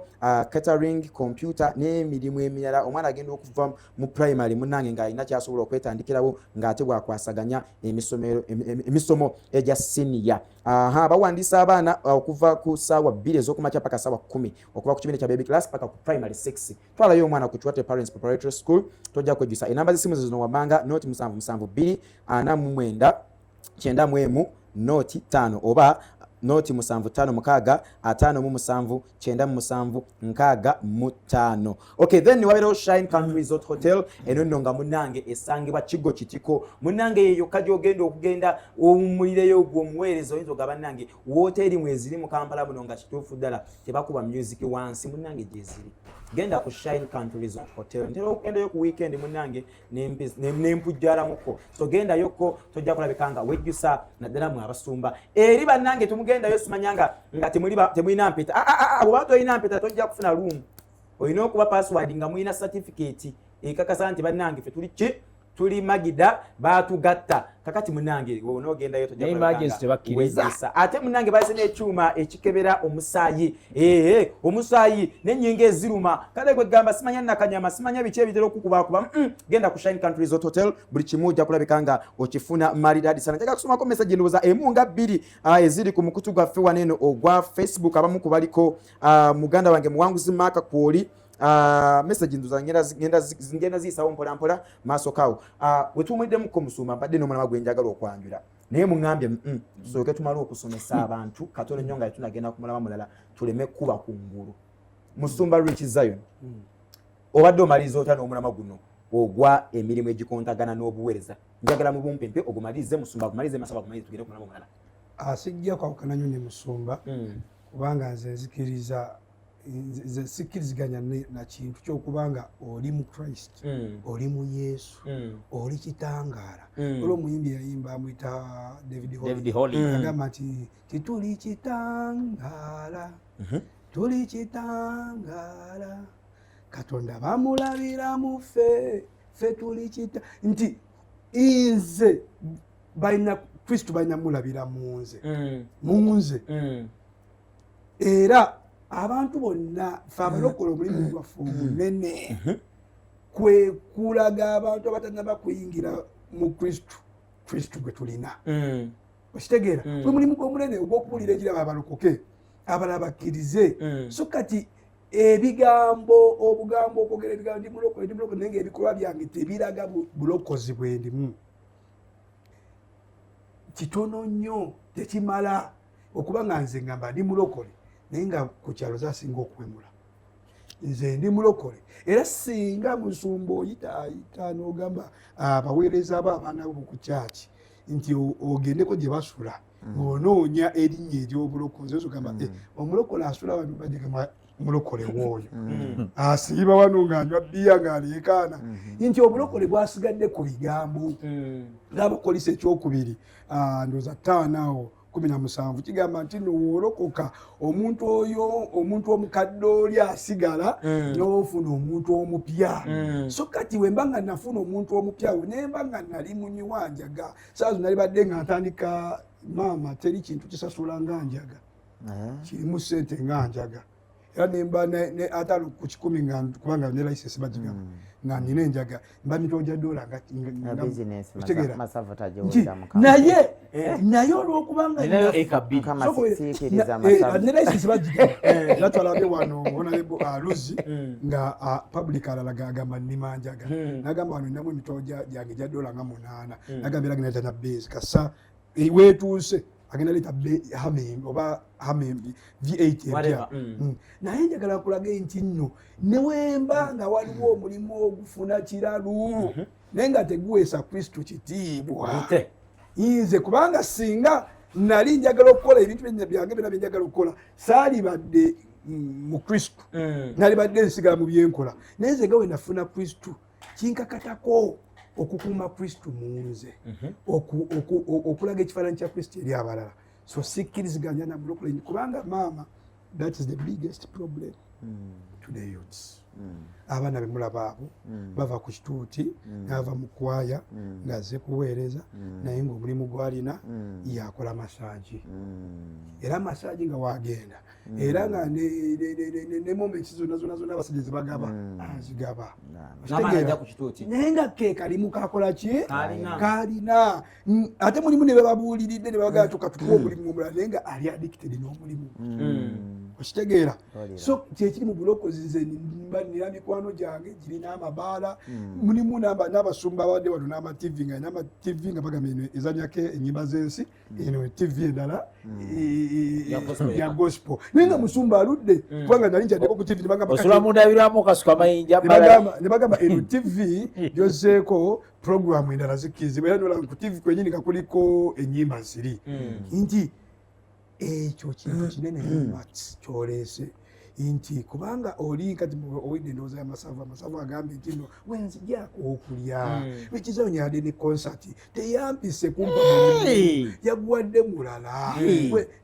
catering, computer n'emirimu emirala. Omwana agenda okuva mu primary, munnange, ng'alina kyasobola okwetandikirawo, ng'ate bwakwasaganya emisomo egya senior. Aha, bawandiisa abaana okuva ku ssaawa 2 ez'okumakya paka ssaawa 10, okuva ku kibiina kya baby class paka ku primary 6. Twalayo omwana ku Kiwaatule Parents Preparatory School, tojja kwejjusa. Enamba z'essimu zino wammanga: 077 249 91 05 oba 0756 57 97 65. Okay, then wabeerawo Shine Country Resort Hotel. Eno nno nga munnange esangibwa Kigo Kitiko. Munnange, ye yokka gy'ogenda okugenda owummulireyo gwe omuweereza. Oyinza ogamba, bannange, woteeri mweziri mu Kampala muno nga kituufu ddala tebakuba music wansi? Munnange, gyeziri. Genda ku Shine Country Resort Hotel. Ntera okugendayo ku weekend, munnange, nempujjalamuko. So gendayoko, tojja kulabika nga wejjusa, naddala mwe abasumba eri. Bannange, tumugendayo simanya nga temulina mpeta. Ah, ah, ah, bw'oba tolina mpeta tojja kufuna room. Olina okuba password nga mulina certificate ekakasa nti bannange fe tuli ki, tuli magida batugatta. Kakati munange, onoogendayo tojja Naye kulabika emergency nga tebakkiriza. wejjusa. Ate munange balese n'ekyuma ekikebera omusaayi, ee omusaayi n'ennyingo eziruma. Kale gwegamba simanya nakanyama, simanya biki ebitera okukubakuba, genda ku Shine Country Resort Hotel, buli kimu ojja kulabika nga okifuna maridadi sana. Njagala kusomako message, ndowooza emu nga bbiri, eziri ku mukutu gwaffe wano eno ogwa Facebook. Abamu ku baliko, muganda wange Muwanguzi Maaka kwoli. Message ndoza ngenda ziyisawo mpola mpola maaso kawo. Wetuwumuliddemuko, musumba, mbadde n'omulama gwe njagala okwanjula, naye muŋŋambye tusooke tumale okusomesa abantu katono nnyo nga tunagenda ku mulama mulala, tuleme kuba ku ngulu. Musumba Rich Zion, obadde omaliriza otya n'omulama guno? Ogwa emirimu egikontagana n'obuweereza, njagala mu bumpempe ogumalirize, musumba agumalirize, masaba agumalirize, tugende kumalamu omulala. Sijja kwawukana nnyo ne musumba, kubanga nze nzikiriza, nze sikkiriziganya na kintu kyokubanga oli mu Christ, oli mu Yesu, oli kitangaala. Olwo omuyimbi yayimba amuyita David Holly. David Holly. Agamba nti tituli kitangaala, tuli kitangaala, Katonda bamulabira mu ffe, ffe tuli kita, nti nze balina Kristo, balina mulabira mu nze, mu nze. Era abantu bonna fe abalokola, omulimu gwaffe omunene kwe kulaga abantu abatanaba kuyingira mu Kristo, Kristo gwe tulina. Okitegeera? Gwe mulimu gwomunene ogw'okubuulira enjiri, abalokoke, abalala bakkirize. So kati ebigambo, obugambo, okwogera ebigambo ndi mulokole, ndi mulokole, naye nga ebikolwa byange tebiraga bulokozi bwendimu, kitono nnyo, tekimala. Okuba nga nze ngamba ndi mulokole, naye nga ku kyalo zasinga okuwemula, nze ndi mulokole. Era singa musumba oyita ayita n'ogamba abaweereza bo, abaana bo ku kyaki, nti ogendeko gye basula ng'onoonya erinnya ery'obulokozi, oyinza ogamba, "Eh, omulokole asula wano?" Bajagamba mulokole wooyo asiiba wano ng'anywa bbiya ng'aleekaana, nti obulokole bwasigadde ku bigambo. Ng'Abakolisa ekyokubiri, ndowooza 5 awo 17, kigamba nti no woolokoka, omuntu oyo, omuntu omukadde oli asigala, n'ofuna omuntu omupya. So kati wemba nga nafuna omuntu omupya, nemba nga nali munywa njaga, saazo nalibadde nga ntandika, maama, teri kintu kisasula nga njaga, kirimu sente nga njaga. Era nemba ne 50 nga, kubanga ne license bagigaba, nga nina enjaga mba mitolo gya dola nga Business okitegeera? Masavu Nti tagiwulira, Mukama. Naye olwokubanga Ninayo eka 2. Mukama siikiriza masavu. Ne license bagigaba, era twalabye wano honorable Luzi nga public alala agamba nnima njaga, nagamba wano ninamu emitolo gyange gya dola nga 8, nagamba era agenda leeta na Benz kasa wetuuse, agenda leeta Hummer oba Hummer V8 empya. Whatever. Naye njagala kulage nti nno newemba nga waliwo omulimu ogufuna kiralu, naye nga teguweesa Kristo kitiibwa, Nte. nze kubanga singa nali njagala okukola ebintu byange byonna byenjagala okukola, saalibadde mu Kristo, nalibadde nsigala mu byenkola. Naye nze nga we nafuna Kristo, kinkakatako okukuuma Kristo mu nze, okulaga ekifaananyi kya Kristo eri abalala. So sikkiriziganya na mulokole, kubanga maama, that is the biggest problem to the youths. Abaana bemulaba abo bava ku kituuti, n'ava mu kwaya ng'azze kuweereza, naye ng'omulimu gwalina yakola massage, era massage nga wagenda, era nga ne moments zonna zonna zonna abasajja zebagaba azigaba. N'amaanyi ajja ku kituuti. Naye nga ke kalimu kakola ki? Kalina. Kalina. Ate mulimu ne bebabuuliridde ne bagala tukatukuwa omulimu omulala, naye nga ali addicted n'omulimu. Okitegeera? Mpulira. So kyekiri mu bulokozi. Nze mba nina mikwano gyange girina amabaala, mulimu n'abasumba abadde wano n'ama TV, nga n'ama TV nga bagamba eno ezanyako enyimba z'ensi, eno TV endala Ya gospel. Ya gospel, naye nga musumba aludde, kubanga nali njaddeko ku TV ne bagamba Osula kati- mu ndabirwamu, okasuka amayinja. Ne bagamba eno TV gyozeeko programu endala zikkirizibwa, era nolaba ku TV kwenyini nga kuliko enyimba ziri, nti ekyo kintu kinene mat kyoleese, nti kubanga oli kati owidde endowooza y'amasavu, amasavu agambye nti no wenzijako okulya ekizayo nyadde ne concert teyampise kumpa mulimu, yaguwadde mulala.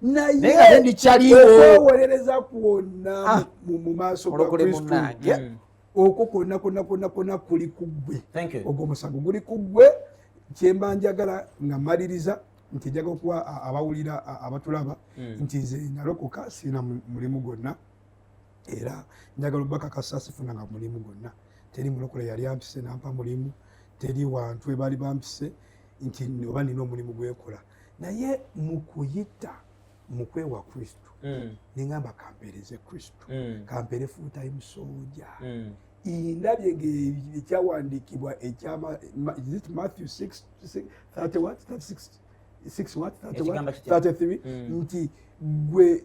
Naye naye nga tendikyaliwo. okwewolereza kwonna mu maaso ga Olokole Kristo, munnange. okwo kwonna kwonna kwonna kwonna kuli ku ggwe. Thank you. Ogwo omusango guli ku ggwe. Kyemba njagala nga mmaliriza nti njagala okuwa abawulira, abatulaba, nti nze nalokoka sirina mulimu gwonna, era njagala obakakasa sifunanga mulimu gwonna. Teri mulokole yali ampise nampa mulimu, teri wantu ebaali bampise nti oba nina omulimu gwenkola. Naye mu kuyita mu kwewa Kristo, neŋamba kampeereze Kristo, kampeere full time soldier. Ndabye ekyawandiikibwa ekyama, is it Matthew 6, 6, 30 what, 36, 6 what, 30 Ekigamba what, kitya? 33, nti gwe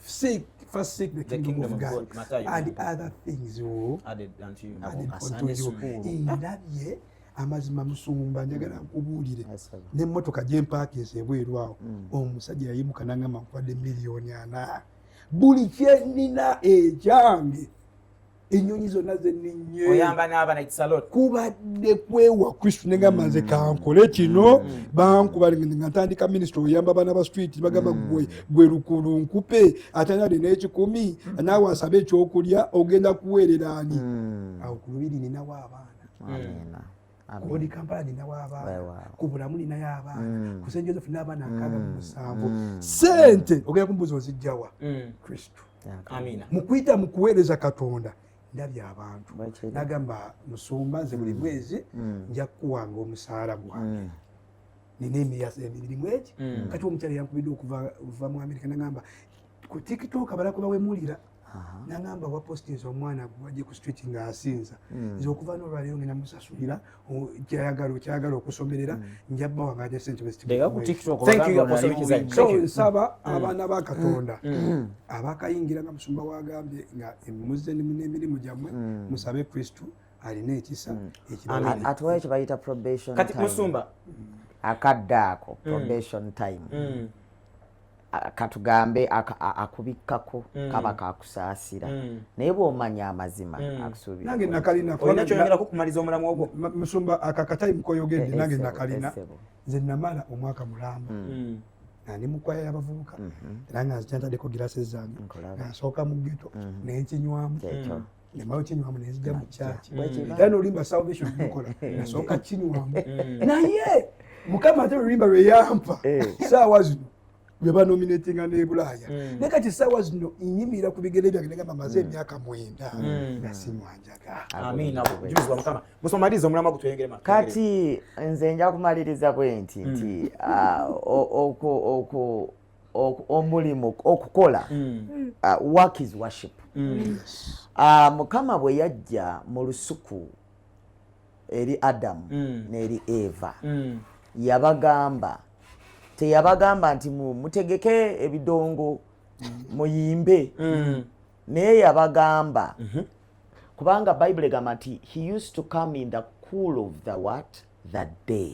seek First seek the kingdom of God, and other things will added unto you. Added Ako unto Sunday you. school. Ndabye amazima, musumba, njagala nkubuulire, Yes, sir. n'emmotoka gyempakinze ebweru awo, omusajja yayimuka nangamba, "Nkuwadde 4 miliyoni." Buli kyenina ekyange, ennyonyi zonna zenninye, Oyamba n'abaana, it's a lot. Kubadde kwewa Kristu. Negamba nze kankole kino, bankuba nga ntandika minisitule, oyamba abaana ba street, bagamba, "Gwe gwe lukulu nkupe, ate nali n'ekikumi, naawe asabe ekyokulya, ogenda kuweerera ani?" Awo ku Lubiri ninawo abaana. Amiina. Ku Old Kampala ninawo abaana. Weewaawo. Ku Bulamu ninayo abaana. Ku St Joseph n'abaana 67. Sente ogenda kumbuuza ozijjawa? Kristu. Amina. Mu kuyita mu kuweereza Katonda, ndabye abantu. Bwekiri. Nagamba, "Musumba, nze buli mwezi nja kukuwanga omusaala gwange, nina emirimu egi." Kati omukyala yankubidde okuva mu Amerika, nagamba ku TikTok abalako bawemulira, nagamba, "Wapostinza omwana gwajje ku street ng'asinza. Nze okuva n'olwaleero ngenda musasulira kyayagala okusomerera, nja bbawangaja sente." Leka ku TikTok. Thank you, bagamba Apostle ono ali Kizayi. mu So Thank you. nsaba abaana ba Katonda abakayingira, nga musumba wagambye, nga muzze n'emirimu gyammwe, musabe Kristu alina ekisa ekibawere. Atuwayo kye bayita probation Kati time. musumba. Akadde ako, probation time. Katugambe akubikkako kaba kakusaasira, naye bw'omanya amazima akusuubira. Nange nakalina. Olina kyongerako kumaliza omulamu ogwo? Musumba, akakatayimu koyogedde, nange nakalina. Essebo. Nze namala omwaka mulamba nga ndi mukwaya y'abavubuka, era nga nzija ntaddeko girasi zange. Nkulaba. Nga nsooka mu ghetto nenkinywamu, Kyekyo. nemala okinywamu nenzija mu kyaki. Bwekiba. Era n'oluyimba Salvation lukola, nasooka kinywamu, naye Mukama ate oluyimba lwe yampa, saawa zino lwe banominatinga ne Bulaaya. Naye kati saawa zino nyimirira ku bigere byange, negamba maze emyaka 9 nga sinywa njaga. Amina, bujulizi bwa Mukama. Musumba, maliriza omulamu ogwo, tweyongere Kati nze nja kumaliriza bwe nti omulimu okukola, work is worship. Mukama bwe yajja mu lusuku eri Adamu n'eri Eva, yabagamba, teyabagamba nti mutegeke ebidongo muyimbe, naye yabagamba, kubanga Bayibuli egamba nti he used to come in the cool of the what, the day.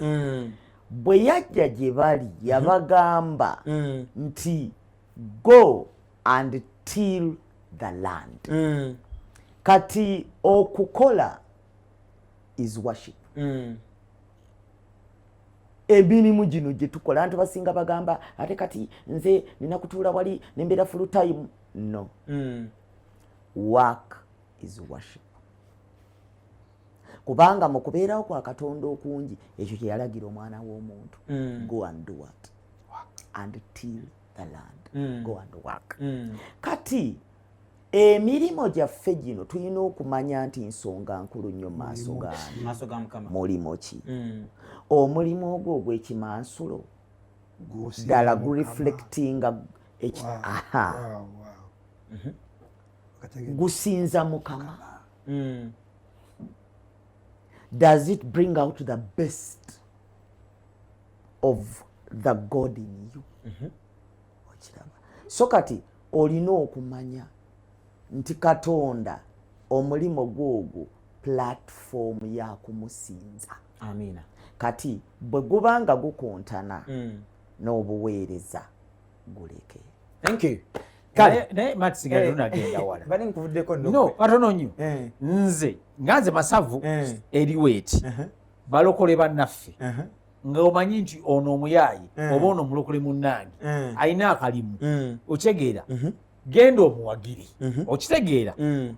Bwe yajja gye bali, yabagamba nti, "Go and till the land." Kati okukola is worship. Emirimu gino gye tukola, antu basinga bagamba, "Ate kati nze nina kutuula wali nembeera full time." No, work is worship, kubanga mu kubeerawo kwa Katonda okungi, ekyo kye yalagira omwana w'omuntu, "Go and do what? And till the land." Go and work. Kati emirimu gyaffe gino tulina okumanya nti nsonga nkulu nnyo mu maaso gaani? Maaso ga Mukama. Mulimu ki? Omulimu ogwo ogw'ekimansulo Gusinza ddala Mukama. Gureflectinga aha. Wow. Kategedde. Gusinza Mukama. Does it bring out the best of the God in you? Okiraba? So kati olina okumanya nti Katonda omulimu gwogwo platform ya kumusinza. Amina. Kati bwe guba nga gukontana n'obuweereza, guleke. Thank you. Kale naye Mati, tunagenda wala. Bali nkuvuddeko nno. No, katono nnyo. Nze nga nze Masavu, eriwo eti balokole bannaffe, nga omanyi nti ono omuyaayi oba ono omulokole munnange alina akalimu, okitegeera, genda omuwagire. Okitegeera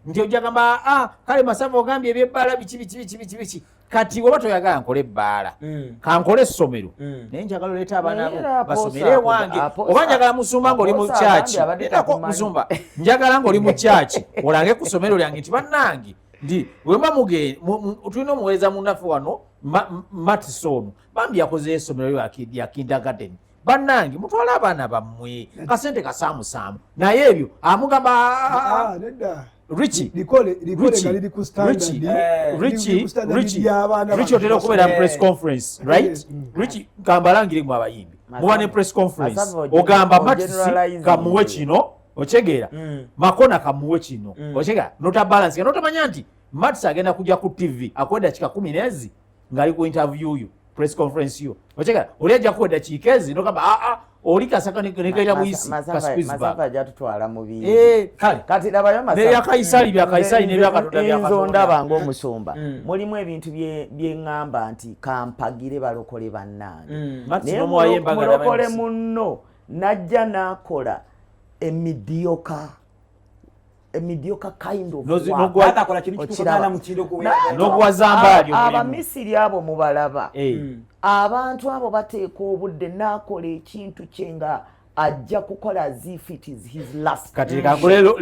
nti ojja gamba, "Ah, kale Masavu ogambye ebyebbaala biki biki biki biki biki. Kati oba toyagala nkole ebbaala, kankole essomero, naye njagala oleeta abaana Naye bo era basomere ewange." Oba njagala musumba ng'oli mu Apostle kyaki agambye abadde Endako, takumanyi. musumba, njagala ng'oli mu kyaki olange ku ssomero lyange nti, "Bannange, ndi wemba tulina omuweereza munnaffe wano, Matison, bambi yakozeyo essomero lya kindergarten. Bannange, mutwale abaana bammwe, kasente kasaamusaamu." Naye ebyo amugamba, Ah, nedda. Richie, Likole likole Richie, nga liri ku standard. Richie, Liri Richie, ku standard Richie, y'abaana Richie, otera okubeera mu press conference, right? Richie, kambalangire mu abayimbi, muba ne press conference, Masavu ogamba Matisi ogeneralize. kamuwe kino. Okitegeera? Makona kamuwe kino. Okitegeera? Nota balance, notamanya nti Mats agenda kujja ku TV akuwa eddakiika 10 ezi ng'ali ku interview yo, press conference yo. Okitegeera? Oli ajja kuwa eddakiika ezi nogamba aa oli kasaka nekaita buyisi ka squeeze Masafa back. Ajja tutwala mu bingi. Kale. Kati labayo. N'ebya Kayisali bya Kayisali, n'ebya Katonda bya Nze Katonda. ndaba ng'omusumba mulimu ebintu bye ŋŋamba nti kampagire balokole bannange. Mats Naye n'omuwayo embaga mulokole n'abayimbi. munno najja n'akola emidioka kind of work. Atakola kintu kituufu. Okiraba. Nana mu kintu gwe. N'oguwa Zambaali omulimu. Abamisiri abo mubalaba. Abantu abo bateeka obudde n'akola ekintu kye nga ajja kukola as if it is his last. Kati leka nkole lodge,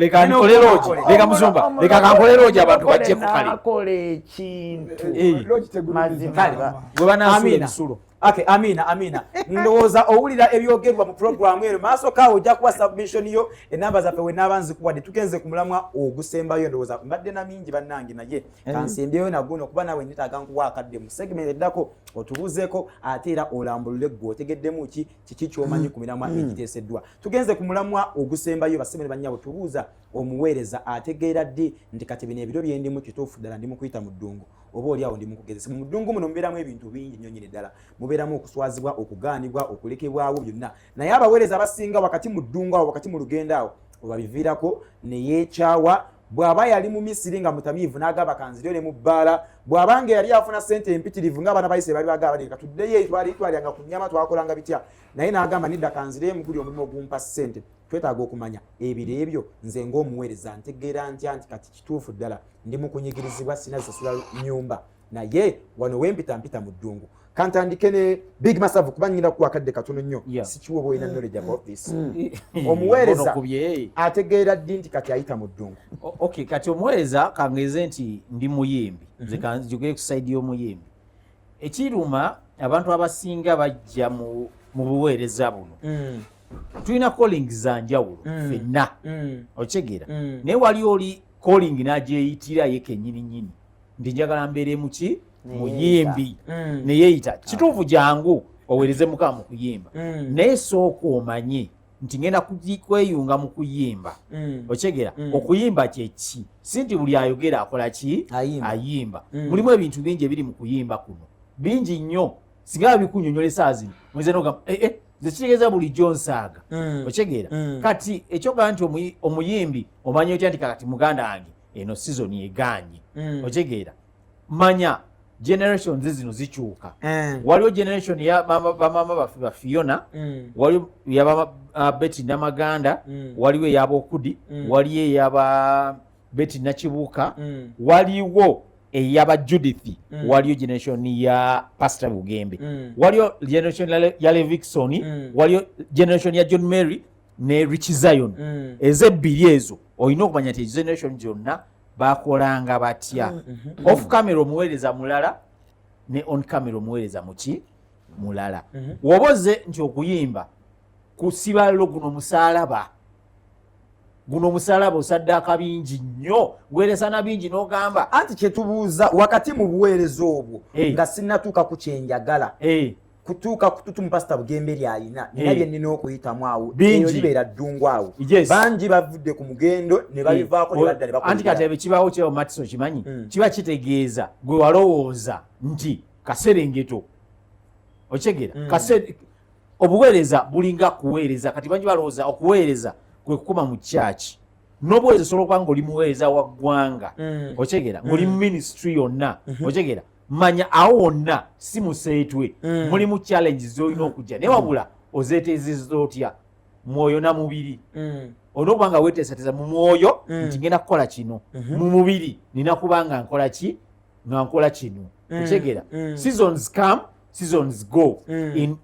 leka musumba, leka kankole lodge abantu bajje ku kale. N'akola ekintu. Lodge tegulumiza. Mazima. Kale, gwe banaasula Amina. ebisulo. Okay, amina, amina. Ndowooza owulira ebyogerwa mu puroguramu eno. Maaso kaawo ojja kuwa submission yo, enamba zaffe wenaaba nzikuwadde. Tugenze ku mulamwa ogusembayo. Ndowooza mbadde na mingi bannange, naye kansembyeyo naguno kuba naawe netaaga nkuwa akadde mu segment eddako otubuuzeeko, ate era olambulule ggwe otegeddemu ki, kiki kyomanyi ku miramwa egiteeseddwa. Tugenze ku mulamwa ogusembayo, basemere bannyabo. Tubuuza omuweereza ategeera ddi nti kati bino ebiro byendimu kituufu ddala ndi mu kuyita mu ddungu, oba oli awo ndi mu kugezesa? Mu ddungu muno mubeeramu ebintu bingi nnyo nnyini ddala, mubeeramu okuswazibwa, okugaanibwa, okulekebwawo, byonna. Naye abaweereza abasinga wakati mu ddungu awo, wakati mu lugendo awo, obabiviirako ne yeekyawa. Bw'aba yali mu Misiri nga mutamiivu n'agamba kanzireyo ne mu bbaala, bw'aba nga yali afuna sente empitirivu ng'abaana bayise bali bagamba leka tuddeyo twali twalyanga ku nnyama, twakolanga bitya, naye n'agamba nedda kanzireyo muguli omulimu ogumpa ssente. Twetaaga okumanya ebiro ebyo, nze ng'omuweereza ntegeera ntya nti kati kituufu ddala ndi mu kunyigirizibwa, sina zisasula nyumba, naye wano wempita mpita mu ddungu? Kantandike ne Big Masavu kuba nyina kuwa akadde katono nnyo. Sikiwa oba olina knowledge about this. Omuweereza Bonokubye. ategeera ddi nti kati ayita mu ddungu? Okay, kati omuweereza, kangeze nti ndi muyimbi, nze kanjogere ku side y'omuyimbi. Ekiruma abantu abasinga bajja mu buweereza buno, tulina calling za njawulo ffenna, okitegeera? Naye wali oli calling n'agyeyitira ye kennyini nnyini nti njagala mbeere muki, muyimbi, neyeeyita. Kituufu, jangu oweereze Mukama mu kuyimba, naye sooka omanye nti ngenda kweyunga mu kuyimba. Okitegeera? Okuyimba kyeki? Si nti buli ayogera akola ki? Ayimba. Ayimba. Mulimu ebintu bingi ebiri mu kuyimba kuno, bingi nnyo. Singa bikunyonyola esaawa zino oyinza nogamba eh, eh, nze kitegeeza bulijjo nsaaga. Okitegeera? Kati ekyogamba nti omuyimbi omanya otya nti kakati muganda wange eno season eganye? Okitegeera? Manya generations zino zikyuka. Waliwo generation ya bamama baffe ba Fiona, waliwo yaba Betty Namaganda, waliwo eyabokudi, waliwo eyaba Betty Nakibuuka, waliwo eyaba Judith, waliwo generation ya Pastor Bugembe, waliwo generation ya Levixon, waliwo generation ya John Mary ne Rich Zion. Ezebbiri ezo olina okumanya nti generation zonna bakolanga batya. Off camera omuweereza mulala, ne on camera omuweereza muki mulala. Woba ozze nti okuyimba kusiballo, guno musalaba, guno omusalaba osaddaaka bingi nnyo, weeresana bingi n'ogamba. Anti kyetubuuza, wakati mu buweereza obwo nga sinnatuuka ku kyenjagala kutuuka kututumu Pasita Bugembe lyalina, nina bye nnina okuyitamu awo. Bingi. Eyo libeera ddungu awo. Bangi bavudde ku mugendo ne babivaako ne badda ne bakola Anti kati ebirala. ebyo kibaawo kyewo Matiso kimanyi. Kiba kitegeeza gwe walowooza nti kaserengeto, okitegeera? Obuweereza bulinga kuweereza. Kati bangi balowooza okuweereza kwe kukuma mu kyaki. N'obuweereza osobola okuba nga oli muweereza wa ggwanga, okitegeera, ng'oli mu ministry yonna. Okitegeera? Manya awo wonna si museetwe. Mulimu challenge z'olina okujja naye wabula ozeeteezeza otya mwoyo na mubiri? Olina okuba nga weeteesateesa mu mwoyo nti ngenda kukola kino, mu mubiri nina kuba nga nkola ki, nga nkola kino. Okitegeera? Seasons come, seasons go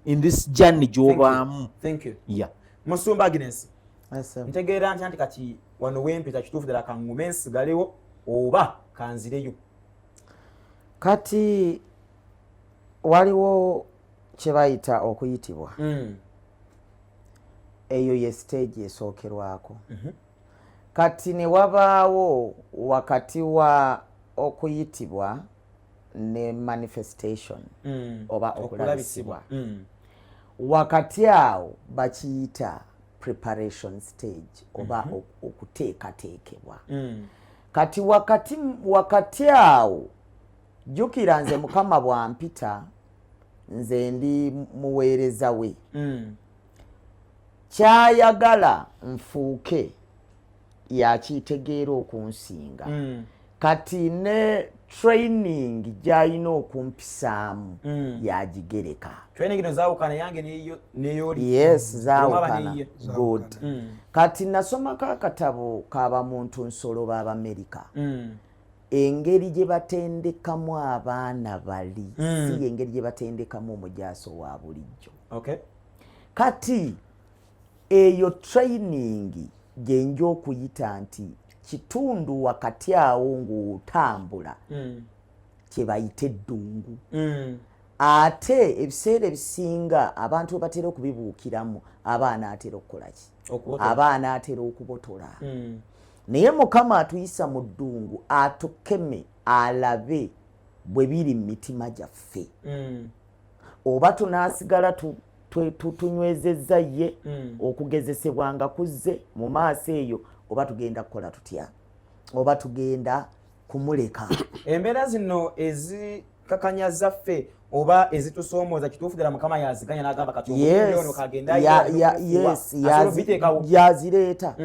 in this journey gy'obaamu. Thank you. Yeah. Musumba Agnes, Yes, sir. ntegeera ntya nti kati wano wempita kituufu ddala kangume nsigalewo oba kanzireyo? Kati waliwo kye bayita okuyitibwa. Eyo ye stage esookerwako. Kati ne wabaawo wakati wa okuyitibwa ne manifestation oba okulabisibwa. Wakati awo bakiyita Preparation stage oba okuteekateekebwa. Kati wakati awo, jjukira nze Mukama bw'ampita, nze ndi muweereza we. Kyayagala nfuuke yakitegeera okunsinga. Kati ne training gy'alina okumpisaamu yagigereka. Training ino zaawukana yange neyoli. Yes, Olwo zaawukana. neyiye. Good. Kati nasomako akatabo k'abamuntu nsolo b'Abamerika, engeri gye batendekamu abaana bali si engeri gye batendekamu omujaaso wa bulijjo. Kati eyo training gye nja okuyita nti kitundu wakati awo ng'otambula kye bayita eddungu. Ate ebiseera ebisinga abantu we batera okubibuukiramu, abaana atera okukola ki? Okubotola. Abaana atera okubotola. Naye Mukama atuyisa mu ddungu atukeme, alabe bwe biri mu mitima gyaffe, oba tunaasigala tunywezezza ye okugezesebwa nga kuzze mu maaso eyo, oba tugenda kukola tutya, oba tugenda kumuleka. Embeera zino ezikakanya zaffe oba ezitusoomooza, kituufu ddala Mukama yaziganya n'agamba kati Yes, ono kagenda yes, biteekawo? Yazireeta.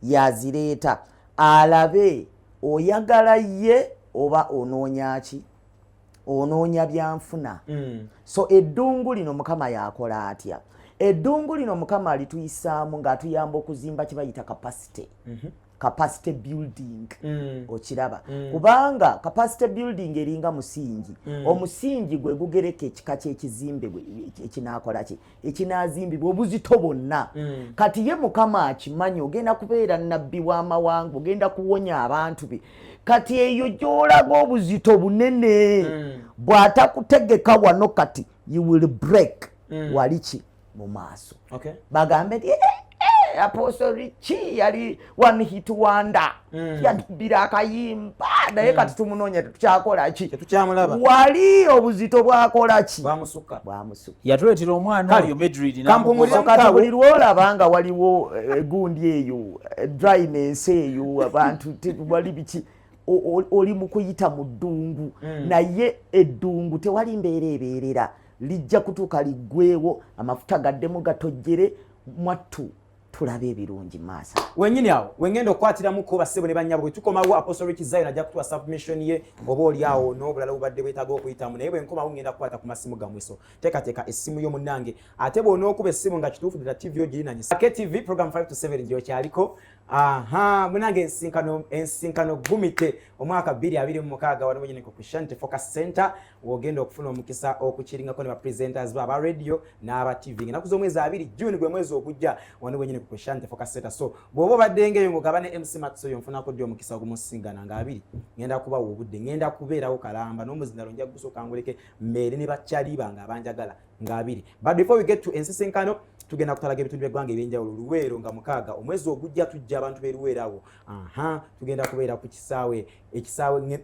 Yazireeta alabe oyagala ye oba onoonya ki, onoonya byanfuna. So eddungu lino Mukama yakola atya? Eddungu lino Mukama alituyisaamu ng'atuyamba okuzimba kye bayita capacity, capacity building. Okiraba? Kubanga capacity building eringa musingi. Omusingi gwe gugereka ekika ky'ekizimbe ekinaakola ki, ekinaazimbibwa, obuzito bwonna. Kati ye Mukama akimanyi ogenda kubeera nabbi w'amawanga, ogenda kuwonya abantu be. Kati eyo gy'olaga obuzito bunene, bw'atakutegeka wano kati you will break. Wali ki mu maaso? Bagambe nti, "Eh, eh, Apostle Richie yali one hit wonder, yatubbira akayimba, naye kati tumunoonya tetukyakola ki?" Tetukyamulaba. Wali obuzito bwakola ki? Bwamusukka. Bwamusukka. Yatuleetera omwana Kale, oyo Madrid. kampumulire. So kati buli lwolaba nga waliwo gundi eyo, dryness eyo, abantu wali biki, oli mu kuyita mu ddungu. Naye eddungu tewali mbeera ebeerera, lijja kutuuka liggweewo, amafuta gaddemu gatojjere mwattu, tulabe ebirungi maaso. Wenyini awo wengenda okukwatiramuko, bassebo ne bannyabo. Bwe tukomawo, Apostle Rich Zion ajja kutuwa submission ye, oba oli awo n'obulala obubadde bwetaaga okuyitamu. Naye bwe nkomawo ngenda kukwata ku masimu gammwe, so teekateeka essimu yo munnange. Ate bw'onookuba essimu nga kituufu ddala TV ogirinanye, KTV program 5 to 7 gyokyaliko. Aha, munange, ensinkano gumite omwaka 2026 wano wenyini ku Christianity Focus Center, wogenda okufuna omukisa okukiringako ne bapresenters ba aba radio n'aba TV ennaku z'omwezi 2 June, gwe mwezi ogujja, wano wenyini ku Christianity Focus Center. So bw'oba obadde ng'eyo ng'ogaba ne MC Max oyo, nfunako ddi omukisa ogumusiŋŋana nga 2, ngenda kubawa obudde, ngenda kubeerawo kalamba n'omuzindalo, nja gusooka nguleke mbeere ne bakyali bange abanjagala nga 2. But before we get to ensisinkano, tugenda kutalaga ebitundu by'eggwanga ebyenjawulo. Luweero nga 6 omwezi ogujja, tujja abantu b'eruweero awo. Aha, tugenda kubeera ku kisaawe, ekisaawe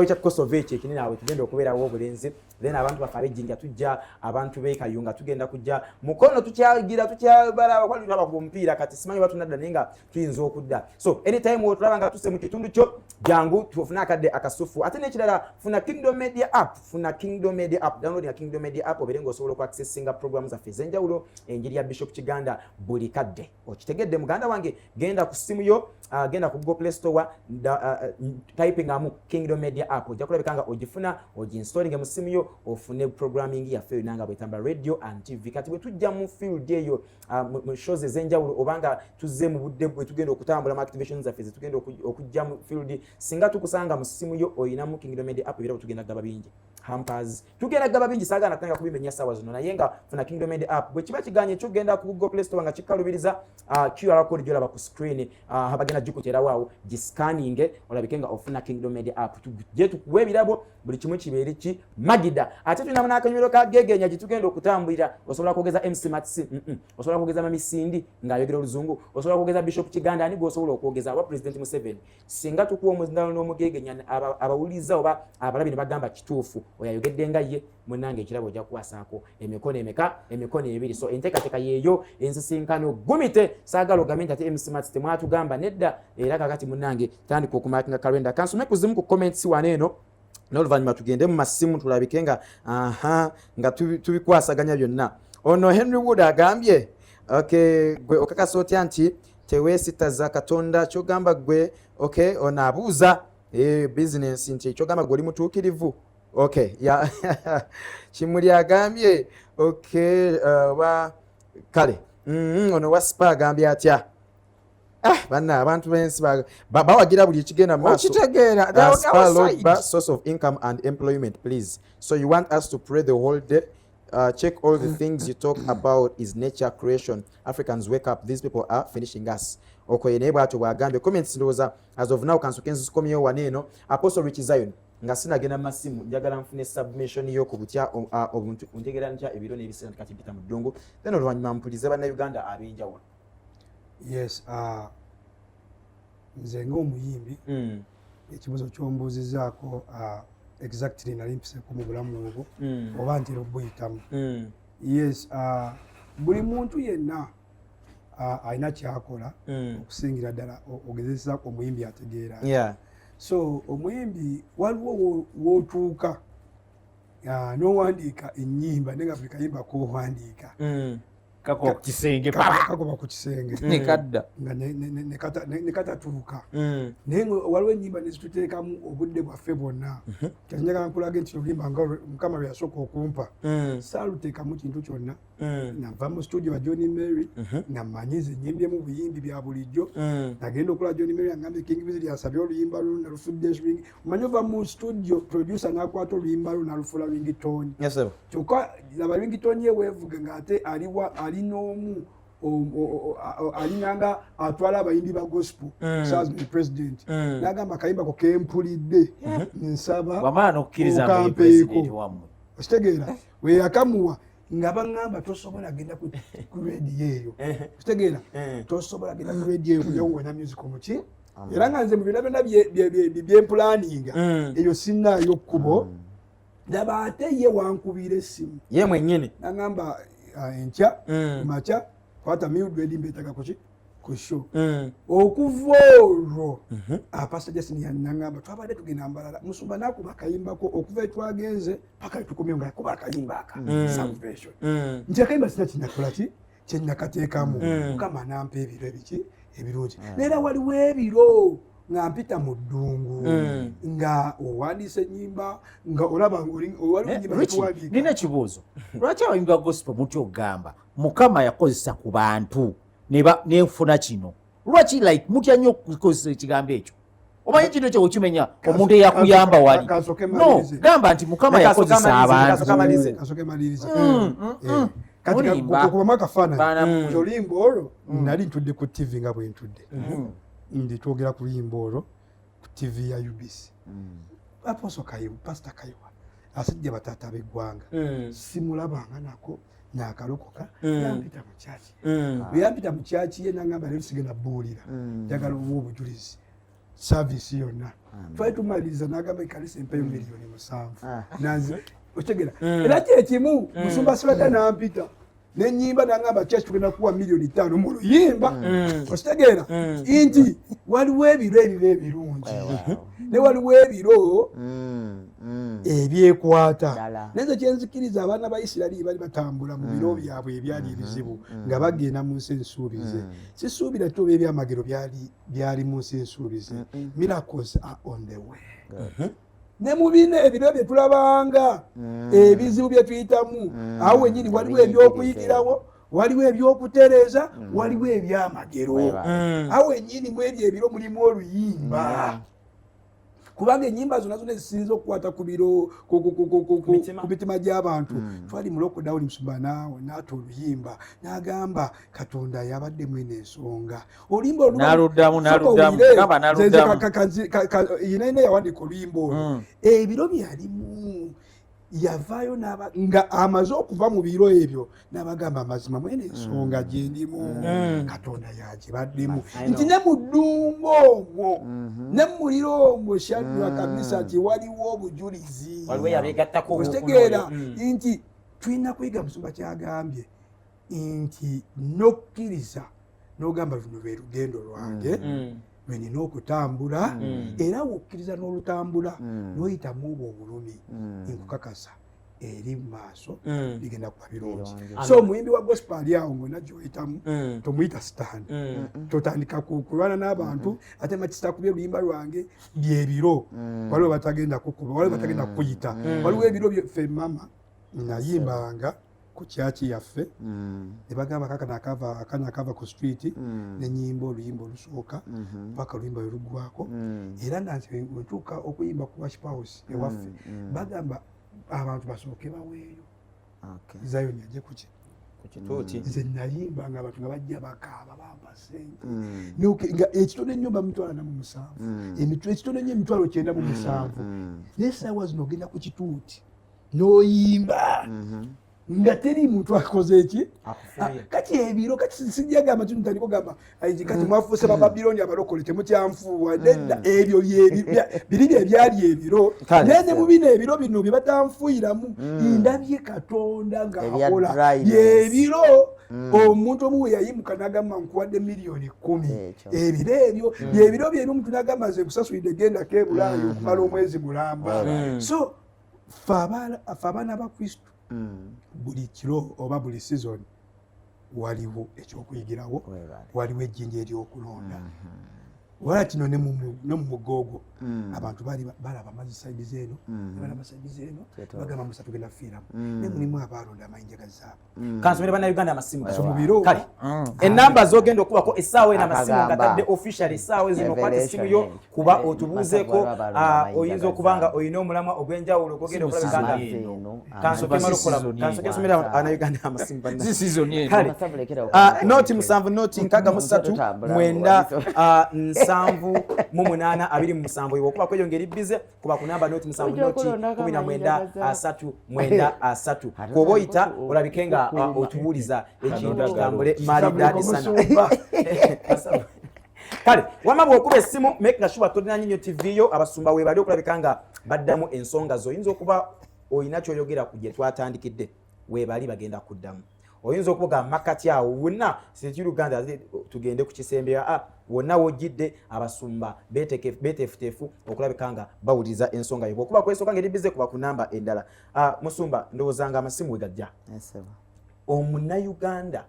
kya Kosovo ekyo ekinene, awo tugenda okubeerawo obulenzi. Then abantu baffe ab'ejjinja tujja, abantu b'ekayunga tugenda kujja, Mukono tukyagira, tukyabalaba ku mupiira. Kati simanyi oba tunadda, naye nga tuyinza okudda. So anytime wotulaba nga tuse mu kitundu kyo, jangu tufune akadde akasufu. Ate n'ekirala, funa Kingdom Media app, funa Kingdom Media app, download ya Kingdom Media app, obeere ng'osobola okuaccessinga program zaffe ez'enjawulo, enjiri ya Bishop Kiganda buli kadde. Okitegedde muganda wange? Genda ku simu yo, genda ku Google Play Store, typingamu Kingdom Media app, ojja kulabika nga ogifuna, oginstallinge mu simu yo, ofune programming yaffe yonna nga bwetambula, radio and TV. Kati bwe tujja mu field eyo, mu shows ez'enjawulo, obanga tuzze mu budde bwe tugenda okutambula mu activation zaffe zetugenda okujja mu field, singa tukusanga mu simu yo oyinamu Kingdom Media app, ebirabo tugenda gaba bingi, hampers tugenda gaba bingi, saagala natanga kubimenya sawa zino. Naye nga funa Kingdom Media app. Bwe kiba kiganye kyogenda ku Google Play Store nga kikalubiriza, QR code gyolaba ku screen, bagenda gikuteerawo awo, giscanninge olabike nga ofuna Kingdom Media app, tujje tukuwa ebirabo, buli kimu kibeere ki magida. Ate tulinamu n'akanywero ka gegenya gye tugenda okutambulira. Osobola kwogeza MC Mats, osobola kwogeza Mami Sindi ng'ayogera oluzungu, osobola kwogeza Bishop Kiganda, ani gwosobola okwogeza, oba President Museveni. Singa tukuwa omuzindalo n'omugegenya, abawuliriza oba abalabi ne bagamba kituufu. Oyo ayogedde nga ye munnange, ekirabo ojja kukwasaako emikono emeka? Emikono ebiri. So enteekateeka yeeyo, ensisinkano gumite. Saagala ogambe nti ate MC Mats temwatugamba. Nedda. Era kakati munnange, tandika okumakinga kalenda. Kansome ku zimu ku comments wano eno, n'oluvannyuma tugende mu masimu tulabike nga aha nga tubikwasaganya byonna. Ono Henry Wood agambye, okay, gwe okakasa otya nti teweesitaza Katonda? Kyogamba gwe, okay, ono abuuza business nti kyogamba gwe oli mutuukirivu. Okay, ya Kimuli agambye, okay, oba kale ono wa spa agambye atya? Ah, banna abantu b'ensi bawagira buli ekigenda mu maaso. Okitegeera. Spa Logba, source of income and employment, please. So you want us to pray the whole day? Check all the things you talk about is nature creation. Africans, wake up, these people are finishing us. Oko naye bwatyo bwagambye. Comments ndowooza as of now kansoke nzikomyewo wano eno. Apostle Rich Zion, nga sinagenda mu masimu, njagala nfune submission yo ku butya obuntu ntegeera ntya ebiro n'ebiseera nti kati mpita mu ddungu, then oluvannyuma mpulize Bannayuganda ab'enjawulo. Yes, nze ng'omuyimbi, ekibuzo kyombuuzizaako, exactly nali mpiseeko mu bulamu obwo oba ntera obuyitamu. Yes, buli muntu yenna alina kyakola, okusingira ddala ogezesa omuyimbi ategeera. So omuyimbi waliwo w'otuuka n'owandiika ennyimba, naye nga buli kayimba k'owandiika kakoba ku kisenge. Kakoba ku kisenge. Nekadda. Nga ne katatuuka. Naye nga waliwo ennyimba nezituteekamu obudde bwaffe bwonna. Kati njagala nkulaga nti oluyimba nga Mukama lwe yasooka okumpa, saaluteekamu kintu kyonna. Nava mu studio wa John Mary nga mmanyi nze nyimbyemu buyimbi bya bulijjo. Nagenda okola, John Mary angambye, "King Wizard asabye oluyimba lwo," nalufudde ring. Omanyi ova mu studio, producer n'akwata oluyimba lwo n'alufuula ringtone. Yes, sir. Kyokka laba ringtone ye weevuga ng'ate aliwa ali n'omu alinganga atwala abayimbi ba gospel, Charles president, n'agamba akayimba ko kempulidde, nsaba wamala n'okukkiriza mbu ye okampeeko. President wammwe. Okitegeera, weyakamuwa nga baŋŋamba tosobola genda ku rediyo eyo. Okitegeera, tosobola genda ku rediyo eyo kujja ng'olina music omuki. Era nga nze mu byonna byonna byempulaninga eyo sinnaayo kkubo. Ndaba ate ye wankubira essimu. Ye mwennyini. Naŋŋamba, "Ah, enkya makya kwata Mildred, mbeetaga kuki ku show." Okuva olwo Pastor Justin yanaŋŋamba twabadde tugenda Mbalala, musumba nakuba akayimbako okuva etwagenze paka etukomyewo nga yakuba akayimba aka salvation, nti akayimba sina kinakola ki kyenakateekamu. Mukama nampa ebiro ebiki ebirungi. Naera waliwo ebiro nga mpita mu ddungu, nga owandiisa ennyimba, nga olaba waliwo ennyimba Richie, zetuwandiika. Nina ekibuuzo. Lwaki abayimbi ba gospel mutya okugamba Mukama yakozesa ku bantu nenfuna kino? Lwaki like mutya nnyo okukozesa ekigambo ekyo? Omanyi kino kyo okimenya omuntu eyakuyamba wali. Kasooke No, malirize. gamba nti Mukama Leka asooke yakozesa amalirize, leka abantu. asooke amalirize. Kasooke malirize. Kati Mulimba. kubamu akafaananyi. Baana. Nti oluyimba olwo nali ntudde ku TV nga bwe ntudde ndi twogera ku luyimba olwo ku TV ya UBC. Apostle Kayiwa, Pastor Kayiwa, asajja bataata b'eggwanga, simulabanga nako nakalokoka, yampita mu kyaki. Bwe yampita mu kyaki ye nangamba, "Leero sigenda buulira, njagala owa obujulizi service yonna." Twali tumaliriza nagamba, "Ekanisa empeyo 7 million." Nanze okitegera, era kyekimu musumba Sirata nampita nenyimba nangamba, "Kyaki tugenda kuwa 5 million mu luyimba." Okitegeera nti waliwo ebiro ebiba ebirungi ne waliwo ebiro ebyekwata. Ddala. Naye nze kyenzikiriza, abaana ba Isirayiri bali batambula mu biro byabwe ebyali ebizibu nga bagenda mu nsi ensuubize. Sisuubira ti oba ebyamagero byali mu nsi ensuubize. Miracles are on the way. Ne mu bino ebiro bye tulabanga ebizibu bye tuyitamu, awo wenyini waliwo ebyokuyigirawo, waliwo ebyokutereeza, waliwo ebyamagero. Awo wenyini mu ebyo ebiro mulimu oluyimba, kubanga enyimba zonna zonna ezisinza okukwata ku biro Ku mitima. ku mitima gy'abantu. Twali mu lockdown, musumba naawe naata oluyimba n'agamba Katonda yabadde mwene ensonga. Oluyimba N'aluddamu, Sooka n'aluddamu. owulire. Gamba n'aluddamu. Nze yinaina yawandiika oluyimba olwo, ebiro byalimu. Yavaayo nga amaze okuva mu biro ebyo n'abagamba amazima, mwene ensonga gyendimu Katonda yagibaddemu, nti ne mu ddungu omwo ne mu muliro omwo, Shadraka, Misaki, waliwo obujulizi. Okitegeera nti tulina kuyiga musumba kyagambye nti nokkiriza n'ogamba, luno lwe lugendo lwange lwenina okutambula, era wokkiriza n'olutambula n'oyitamu obwo obulumi, nkukakasa eri mu maaso bigenda kuba birungi. So omuyimbi wa gospel ali awo ng'olina gyoyitamu, tomuyita sitaani, totandika kulwana n'abantu, ate makisita kubye oluyimba lwange. Byebiro waliwo batagenda kukuba, waliwo batagenda kukuyita, waliwo ebiro ffe mama nayimbanga ku kyaki yaffe ne bagamba kakana akava, akana akava ku street, nenyimba oluyimba olusooka paka oluyimba lwe luggwako. Era nga nze wentuuka okuyimba ku worship house ewaffe, bagamba abantu basooke baweeyo Zion ajje kuki. Nze nayimba nga abantu nga bajja bakaaba bampa sente, nga ekitono ennyo bamitwalo 47, ekitono ennyo 97,000. Naye essaawa zino ogenda ku kituuti n'oyimba nga teri muntu akoze eki. Kati ebiro kati sijagamba kino, ntandika ogamba kati mwafuuse bababiloni, abalokole temukyanfuuwa. Nedda, ebyo biri bye byali ebiro, naye ne mu bino ebiro bino bye batanfuuyiramu, ndabye Katonda ng'akola. Byebiro omuntu omu we yayimuka n'agamba nkuwadde miliyoni 10. Ebiro ebyo byebiro byebyo omuntu n'agamba nze nkusasulidde, gendako ebulaayi okumala omwezi mulamba. So ffe abaana ba Kristo, buli kiro oba buli season waliwo ekyokuyigirawo, waliwo ejjinja eryokulonda. Wala kino ne mu mugga ogwo abantu baali balaba amazzi side zeeno, balaba side zeeno, bagamba Musa tugenda kufiiramu, naye mulimu abaalonda amayinja ga zaabu. Kansomere Bannayuganda amasimu. So mu biro Kale enamba zogenda okubako essaawa eno, amasimu ngatadde official essaawa zino, okwata essimu yo kuba otubuuzeeko. Oyinza okuba nga olina omulamwa ogw'enjawulo gwogenda okulabika nga kansoke nsomere Bannayuganda amasimu. Kale 0 7 0 63 9 78 27. Iwe okuba kweyo ngeri bize kuba ku namba 0 7 0 19 39 30. Kwoba oyita olabike nga otubuuliza ekintu kitambule maridadi sana. Kale wama bw'okuba essimu, make sure tolina nnyo TV yo. Abasumba weebali okulabika nga baddamu ensonga zo. Oyinza okuba olina kyoyogera ku gye twatandikidde, weebali bagenda kuddamu. Oyinza okuvuga makati awo wonna sekiruganda, tugende ku kisembera wonna wojjidde, abasumba beteefuteefu okulabika nga bawuliriza ensonga yo. Okuba kwesooka ngeri bize kuba ku namba endala. Musumba, ndowooza nga amasimu we gajja. Omunnayuganda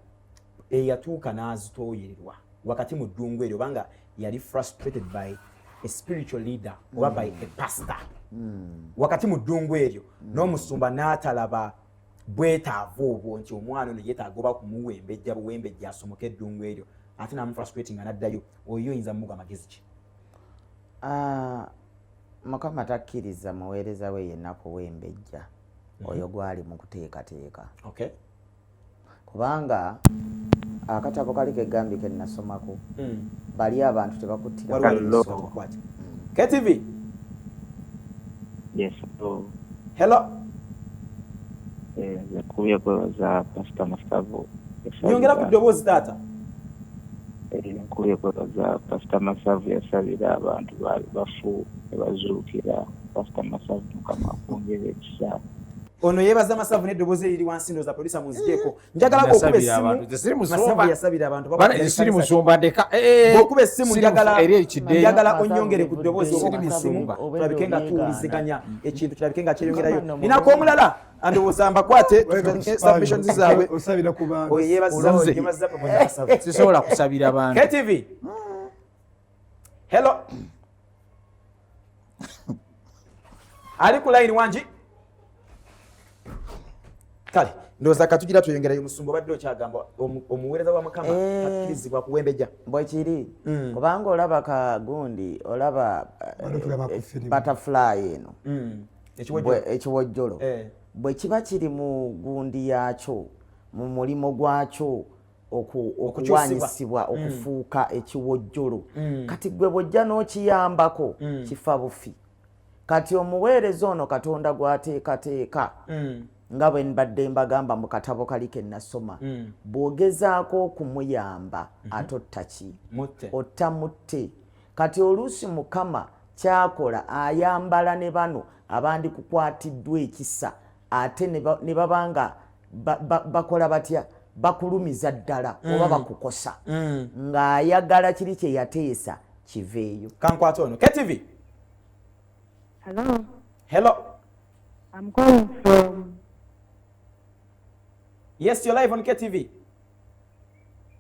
eyatuuka n'azitooyererwa wakati mu ddungu eryo, obanga yali frustrated by a spiritual leader oba by a pastor wakati mu ddungu eryo, n'omusumba n'atalaba bwetaavu obwo nti omwana ono yeetaaga oba kumuwembejja buwembejja asomoke eddungu eryo, ate namufrustrating nga n'addayo, oyo oyinza mumuga amagezi ki? Mukama takkiriza muweereza we yenna kuwembejja oyo gwali mu kuteekateeka, kubanga akatabo kali kegambye ke nasomako, bali abantu tebakuttira. KTV. Yes. So, hello. Nkubye kwebaza Pastor Masavu. Nyongera ku ddoboozi, taata. Nkubye kwebaza Pastor Masavu, yasabira abantu baali bafu ne bazuukira. Pastor Masavu, Mukama akwongere ekisa. Ono yeebaza Masavu n'eddoboozi eriri wansi. Ndowooza producer munzigyeko, njagala okuba essimu. Masavu yasabira abantu. Siri musumba, ndeka. Bw'okuba essimu, njagala onyongere ku ddoboozi oba ku ssimu, tulabike nga tuwuliziganya, ekintu kirabike nga kyeyongerayo. Ninako omulala, andowooza mbakwate submissions zaabwe. Osabira ku bantu. Oyo yeebaza. Sisobola kusabira bantu. KTV, hello, ali ku line wangi. Kale ndowooza katugira tweyongerayo. Musumba, obadde okyagamba omuweereza wa Mukama takkirizibwa kuwembejja. Bwekiri, kubanga olaba kagundi, olaba butterfly eno, ekiwojjolo, bwe kiba kiri mu gundi yakyo, mu mulimu gwakyo okuwanyisibwa okufuuka ekiwojjolo, kati gwe bwojja n'okiyambako, kifa bufi. Kati omuweereza ono Katonda gw'ateekateeka, nga bwe mbadde mbagamba mu katabo kali ke nasoma, bw'ogezaako okumuyamba, ate otta ki? Mutte. Otta mutte. Kati oluusi Mukama kyakola, ayambala ne bano abandikukwatiddwa ekisa, ate ne baba nga bakola batya, bakulumiza ddala oba bakukosa, ng'ayagala kiri kye yateesa kiveeyo. Kankwata ono. KTV. Hello, Hello. I'm calling from. Yes, you're live on KTV.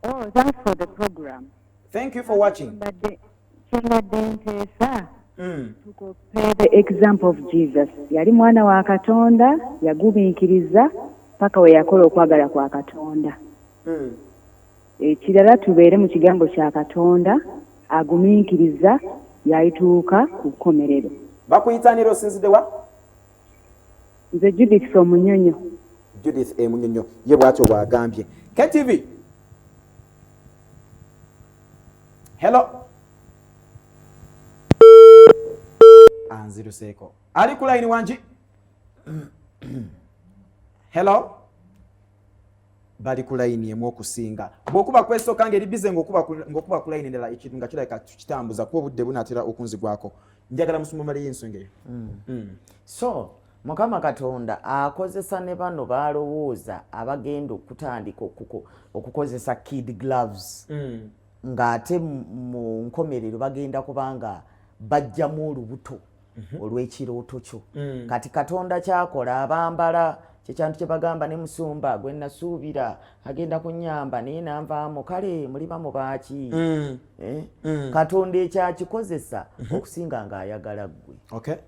Oh, thanks for the program. Thank you for watching. Mbadde kyembadde nteesa, tukope the example of Jesus. Yali mwana wa Katonda, yagumiikiriza paka we yakola okwagala kwa Katonda. Ekirala, tubeere mu kigambo kya Katonda, agumiikiriza yalituuka ku nkomerero. Bakuyitanira, osinzidde wa? Nze Judith Omunyonyo. Judith Emunyonyo, ye bwatyo bwagambye. KTV, hello. Anziruseeko ali ku layini. Wangi? Hello. Bali ku layini emu okusinga bw'okuba kwesooka ng'eri bize, ng'okuba ku layini endala, ekintu nga kirabika tukitambuza kuba obudde bunaatera okunzigwako. Njagala musumba maleyo ensonga eyo. So Mukama Katonda akozesa ne bano balowooza abagenda okutandika okukozesa kid gloves, ng'ate mu nkomerero bagenda kubanga bajjamu olubuto olw'ekirooto kyo. Kati Katonda kyakola, abambala kyekyantu kye bagamba ne musumba gwe nasuubira agenda kunyamba naye nanvaamu, kale muliba mubaaki? Eh? Katonda ekyakikozesa okusinga ng'ayagala ggwe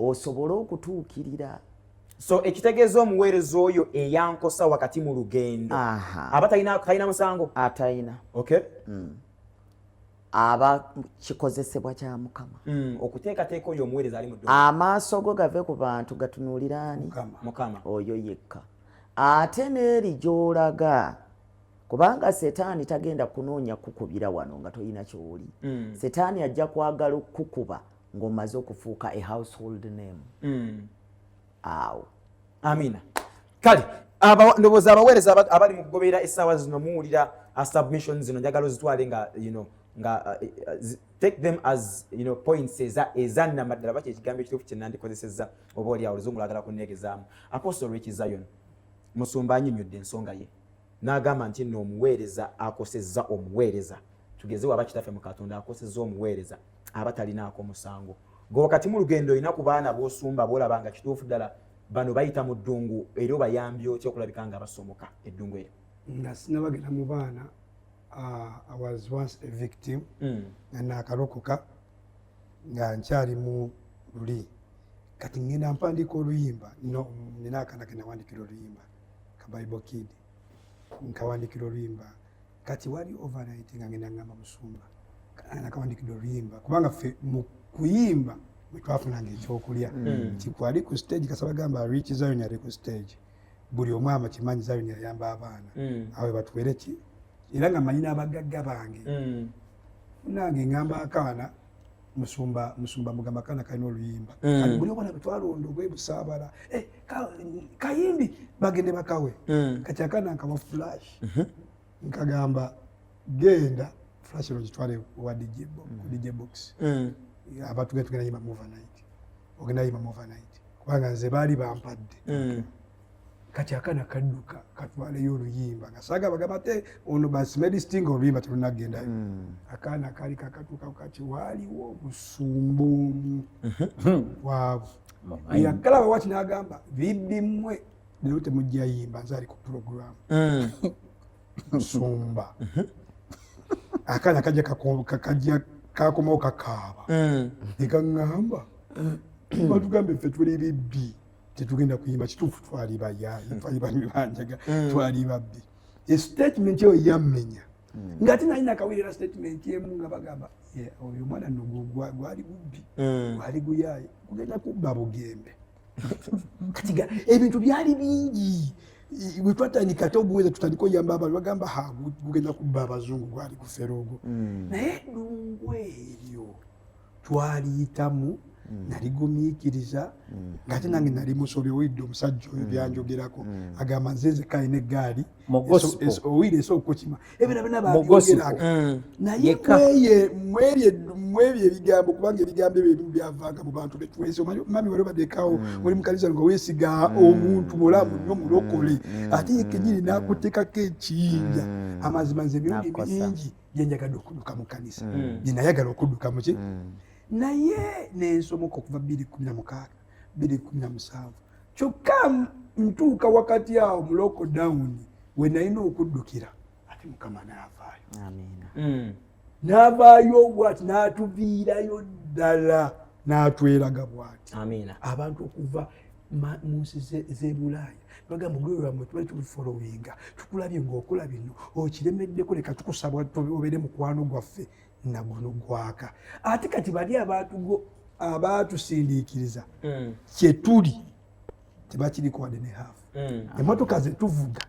osobole okutuukirira. So ekitegeeza, omuweereza oyo eyankosa wakati mu lugendo aba talina musango? Atalina. Aba kikozesebwa kya Mukama. Okuteekateeka oyo omuweereza ali mu ddungu. Amaaso go gave ku bantu, gatunuuliraani? Mukama. Mukama. Oyo yekka. Ate n'eri gy'olaga, kubanga Setaani tagenda kunoonya kukubira wano nga tolina kyoli. Setaani ajja kwagala okukuba ng'omaze okufuuka a household name. Awo. Amina. Kale ndowooza abaweereza abali mu kugoberera essaawa zino muwulira submission zino. Njagala ozitwale nga nga take them as points ezannamaddala baki ekigambo ekituufu kye nandikozeseeza, oba oli awo oluzungu lwagala kunneegezaamu. Apostle Rich Zion, musumba annyonnyodde ensonga ye n'agamba nti nno omuweereza akosezza omuweereza, tugeze waba kitaffe mu Katonda akosezza omuweereza, aba talinaako musango. Gwe wakati mu lugendo olina ku baana b'osumba b'olaba nga kituufu ddala bano bayita mu ddungu, era obayambye otya okulabika nga basomoka eddungu eryo? Nga sinabagenda mu baana, I was once a victim nga naakalokoka, nga nkyali mu luli. Kati ngenda mpandiika oluyimba, no nina akaana ke nawandikira oluyimba, ka Bible Kid, nkawandikira oluyimba. Kati wali overnight nga ngenda ngamba musumba nakawandikira oluyimba, kubanga ffe mu kuyimba bwe twafunanga ekyokulya nti kwali ku stage, kasaba gamba Rich Zion ali ku stage, buli omu amakimanyi Zion ayamba abaana, awe batuwere ki, era nga manyi n'abagagga bange. Nange ngamba akaana, musumba, musumba mugamba akaana kalina oluyimba. Kati buli obwana bwetwalonda obwebusaabala, eh, kayimbi bagende bakawe. Kati akaana nkawa flash, nkagamba genda flash eno gitwale wa DJ ku DJ box. Abantu tugenda yimba mu overnight, ogenda yimba mu overnight, kubanga nze baali bampadde. Kati akaana kadduka katwaleyo oluyimba nga saaga bagamba ate ono basimedistinga oluyimba terunagendayo. Akaana kaali kakatuuka, kati waaliwo omusumba omu waavu yakalaba waki n'agamba, bibbi mmwe, leero temujja yimba, nze ali ku puroguramu musumba. Akaana kajja kajja kakomawo kakaaba nekaŋŋamba, batugambe ffe tuli bibbi, tetugenda kuyimba. Kituufu, twali bayaaye, twali banywi banjaga, twali babbi. Statement eyo yammenya, ngaate nali nakawulira statement emu nga bagamba, "Ye, oyo omwana nno gwali gubbi, gwali guyaaye, gugenda kubba bugembe." Kati ebintu byali bingi. Bwe twatandika ate obuweza, tutandika oyamba abantu, bagamba, ha, gugenda kubba abazungu, gwali gufera ogwo. Naye eddungu eryo twaliyitamu. Naligumiikiriza ng'ate nange nali musobi. Owulidde omusajja oyo byanjogerako, agamba nze nzekka alina eggaali. Mu gospel. Owulire, esooka okukima ebyo byonna Mu gospel. babyogeranga, naye Yekka. Mwebyo ebigambo, kubanga ebigambo ebyo ebimu byavanga mu bantu betwese. Omanyi, mami, wali obaddekawo oli mukanisa nga weesiga omuntu mulamu nnyo mulokole, ate ye kenyini n'akuteekako ekiyinja. Amazima, nze emirundi N'akukosa. mingi gyenjagadde okudduka mu kanisa, gyenayagala okudduka muki, naye nensomoka okuva 216, 217, kyokka ntuuka wakati awo mu lockdown we nalina okuddukira, ate Mukama n'avaayo. Amiina. N'avaayo bwati, n'atuviirayo ddala, n'atweraga bwati. Amiina. Abantu okuva mu nsi z'e Bulaaya bagamba, "Ogwe lwamwe tubali tubifollowinga, tukulabye ng'okola bino, okiremeddeko, leka tukusaba obeere mukwano gwaffe." Naguno gwaka. Ate kati bali abaatusindiikiriza kyetuli tebakiriko wadde ne half. Emotoka zetuvuga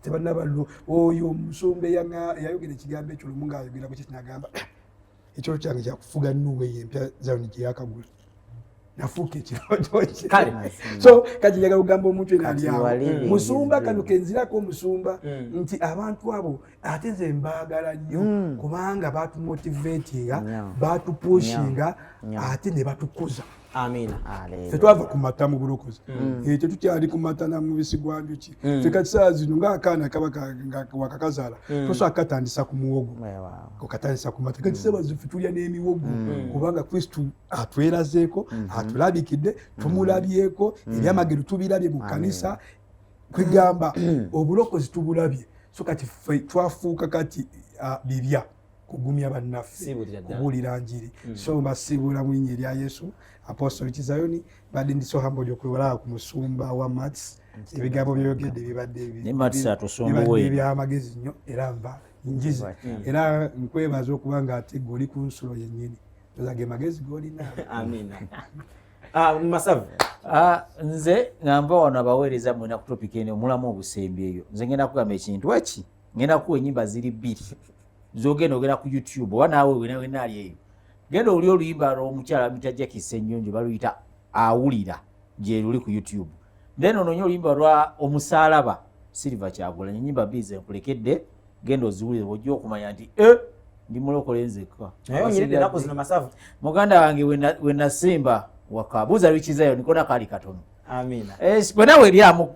tebanaba. Oyo omusumba eyayogera ekigambo ekyo lumu ng'ayogera ku kyekinagamba, ekirooto kyange kyakufuga nuwe eyo empya Zayoni gye yakagula, nafuuka ekirooto kye. Kale. So kati njagala okugamba omuntu eno Kati ali awo, wali musumba, living kano kenzirako omusumba, nti abantu abo ate nze mbaagala nnyo, kubanga batumotivatinga, Nnyo. batupushinga, Nnyo. ate ne batukuza. Amiina. Aleluya. Tetwava ku mata mu bulokozi. Tetukyali ku mata na mubisi gwa njuki. Ffe kati saa zino ng'akaana kaba nga wakakazaala, tosobola kukatandisa ku muwogo, Weewaawo. okatandisa ku mata. Kati saba ziffe tulya n'emiwogo, kubanga Kristu atwerazeeko, atulabikidde, tumulabyeko, ebyamagero tubirabye mu kanisa. Kwegamba obulokozi tubulabye. So kati ffe twafuuka kati bibya kugumya bannaffe, Siibulira ddala. kubuulira njiri. So mbasiibula mu linnya erya Yesu. Apostle Kizayoni, badde ndi so humbled okulaba ku musumba wa Mats. Ebigambo byeyogedde bibadde Ne Mats atusumbuwe. bibadde ebyamagezi nnyo, era nva njize, era nkwebaza okuba nga ate gwe oli ku nsulo yennyini, oza ge magezi g'olina. Amiina. Ah, Masavu. Ah, nze ngamba wano abaweereza mwena ku topic eno, omulamu obusembyeyo, nze ngenda kugamba ekintu eki. Ngenda kuwa enyimba ziri bbiri zogenda ogenda ku YouTube, oba naawe wena wena ali eyo, genda oli oluyimba lw'omukyala bamuyita Jackie Ssenyonjo, baluyita Awulira, gye luli ku YouTube. Then ononye oluyimba lwa Omusaalaba, Silver Kyagulanyi. Enyimba bbiri zenkulekedde, genda oziwulire, ojja okumanya nti e ndi mulokole nzekka. Naye onyiridde ennaku zino, Masavu. Muganda wange, wenasimba waka buuza lwikizayo nikona kaali katono. Amiina. Eh, bwe nawe eryamu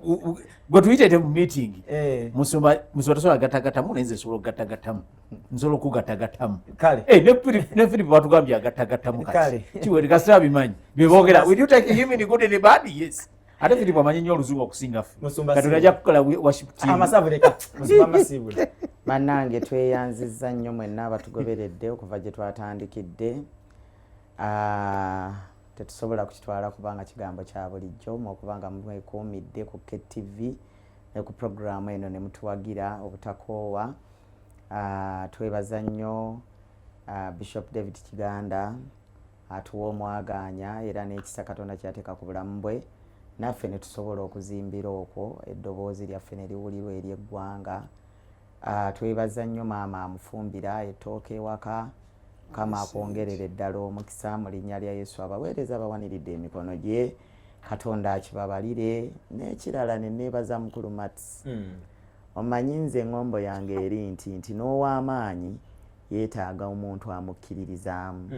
gwe tuyitete mu meeting. Musumba, musumba tosobola gattagattamu, naye nze nsobola okugattagattamu, nsobola okugattagattamu. Kale. Eh, ne Philip batugambye agattagattamu. Kale. Kati kiwere kasita bimanyi byeboogera. Will you take him in good and bad? Yes. Ate Philip amanyi nnyo oluzungu okusinga ffe. Musumba Kati Sibu. ajja kukola worship team. Amasavu, leka musumba masiibule. Bannange, tweyanzizza nnyo mwenna abatugoberedde okuva gye twatandikidde. Ah, tetusobola kukitwala kubanga kigambo kya bulijjo mu okubanga mwekuumidde ku KTV ne ku puroguramu eno ne mutuwagira obutakoowa. Ah, twebaza nnyo Bishop David Kiganda atuwa omwagaanya era n'ekisa Katonda kyateeka ku bulamu bwe, naffe ne tusobola okuzimbira okwo eddoboozi lyaffe ne liwulirwa eri eggwanga. Twebaza nnyo maama amufumbira ettooka ewaka. Mukama akwongerere ddala omukisa mu linnya lya Yesu. Abaweereza bawaniridde emikono gye, Katonda akibabalire. N'ekirala, ne neebaza mukulu Mats. Omanyi nze eŋŋombo yange eri nti n'ow'amaanyi yeetaaga omuntu amukkiririzaamu.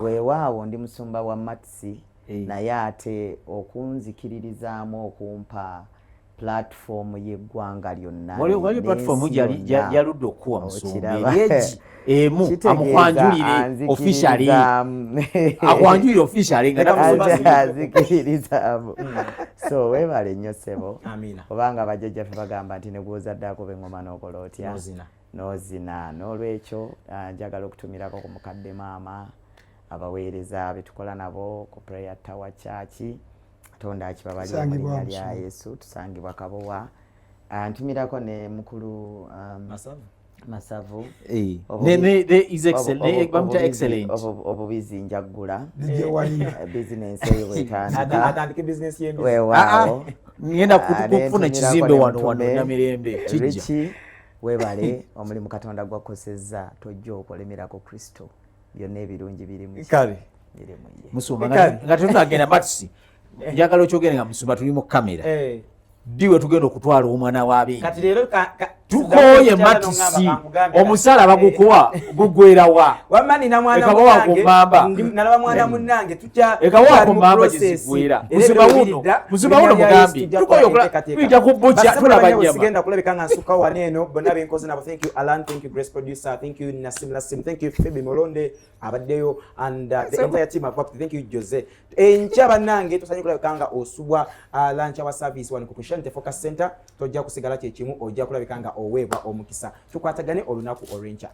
Weewaawo ndi musumba wa Matsi, naye ate okunzikiririzaamu, okumpa platform y'eggwanga lyonna Wali platform n'ensi yonna. gyaludde okuwa musumba. Okiraba. Eri egi emu. Kitegeeza Amukwanjulire officially. anzikiririzaamu. Akwanjulire officially nga Leka musumba. Anzikiririzaamu. So weebale nnyo ssebo, Amiina. kubanga bajjajjaffe bagamba nti ne gw'ozadde akuba eŋŋoma n'okola otya? N'ozina. N'ozina. N'olwekyo njagala okutumirako ku mukadde maama, abaweereza betukola nabo ku Prayer Tower Church. Katonda akibabalire mu Tusangibwa linnya lya Musomo. Yesu. Tusangibwa Kabowa. Ah, ntumirako ne mukulu Masavu. Masavu. Ne His bamuyita Excellent. Obubizi njaggula DJ Wine. Bizinensi eyo bwetandika. Atandike bizinesi y'embizi. Weewaawo. Ngenda Ah, kufuna nentumirako ekizimbe ne wano wano mutume Namirembe kijja. Richie, webale omulimu Katonda gwakosezza. Tojja okwolemerako Kristo, byonna ebirungi biri mu Kale. Biri mu ye. Musumba, nga tetunagenda matisi, njagala okyogere nga musumba tuli mu kamera. Ddi we tugenda okutwala omwana w'abendi? Kati leero Tukooye matisi, omusaala bagukuwa gugwerawa? Wamma nina mwana Ekabawa munnange, ku mmamba. Nalaba mwana munnange, tujja Ekabawa tukyali ku mu mmamba process. gye ziggwera. Era Musumba ebiro wuno, biridda, musumba wuno linnya lya Yesu mugambi. tujja Tukooye kukola enteekateeka. tuyita ku butcher, Bassebo tulaba bannyabo, nnyama. Sigenda kulabika nga nsuka wano eno, bonna benkoze nabo, thank you Alan, thank you Grace producer, thank you Nasim Nasim, thank you Phoebe Molonde abaddeyo and the entire team I've worked with. Thank you Jose. Enkya bannange tosanye kulabika nga osubwa lunch hour service wano ku Christianity Focus Center. Tojja kusigala kyekimu, ojja kulabika nga oweebwa omukisa. Tukwatagane olunaku olw'enkya.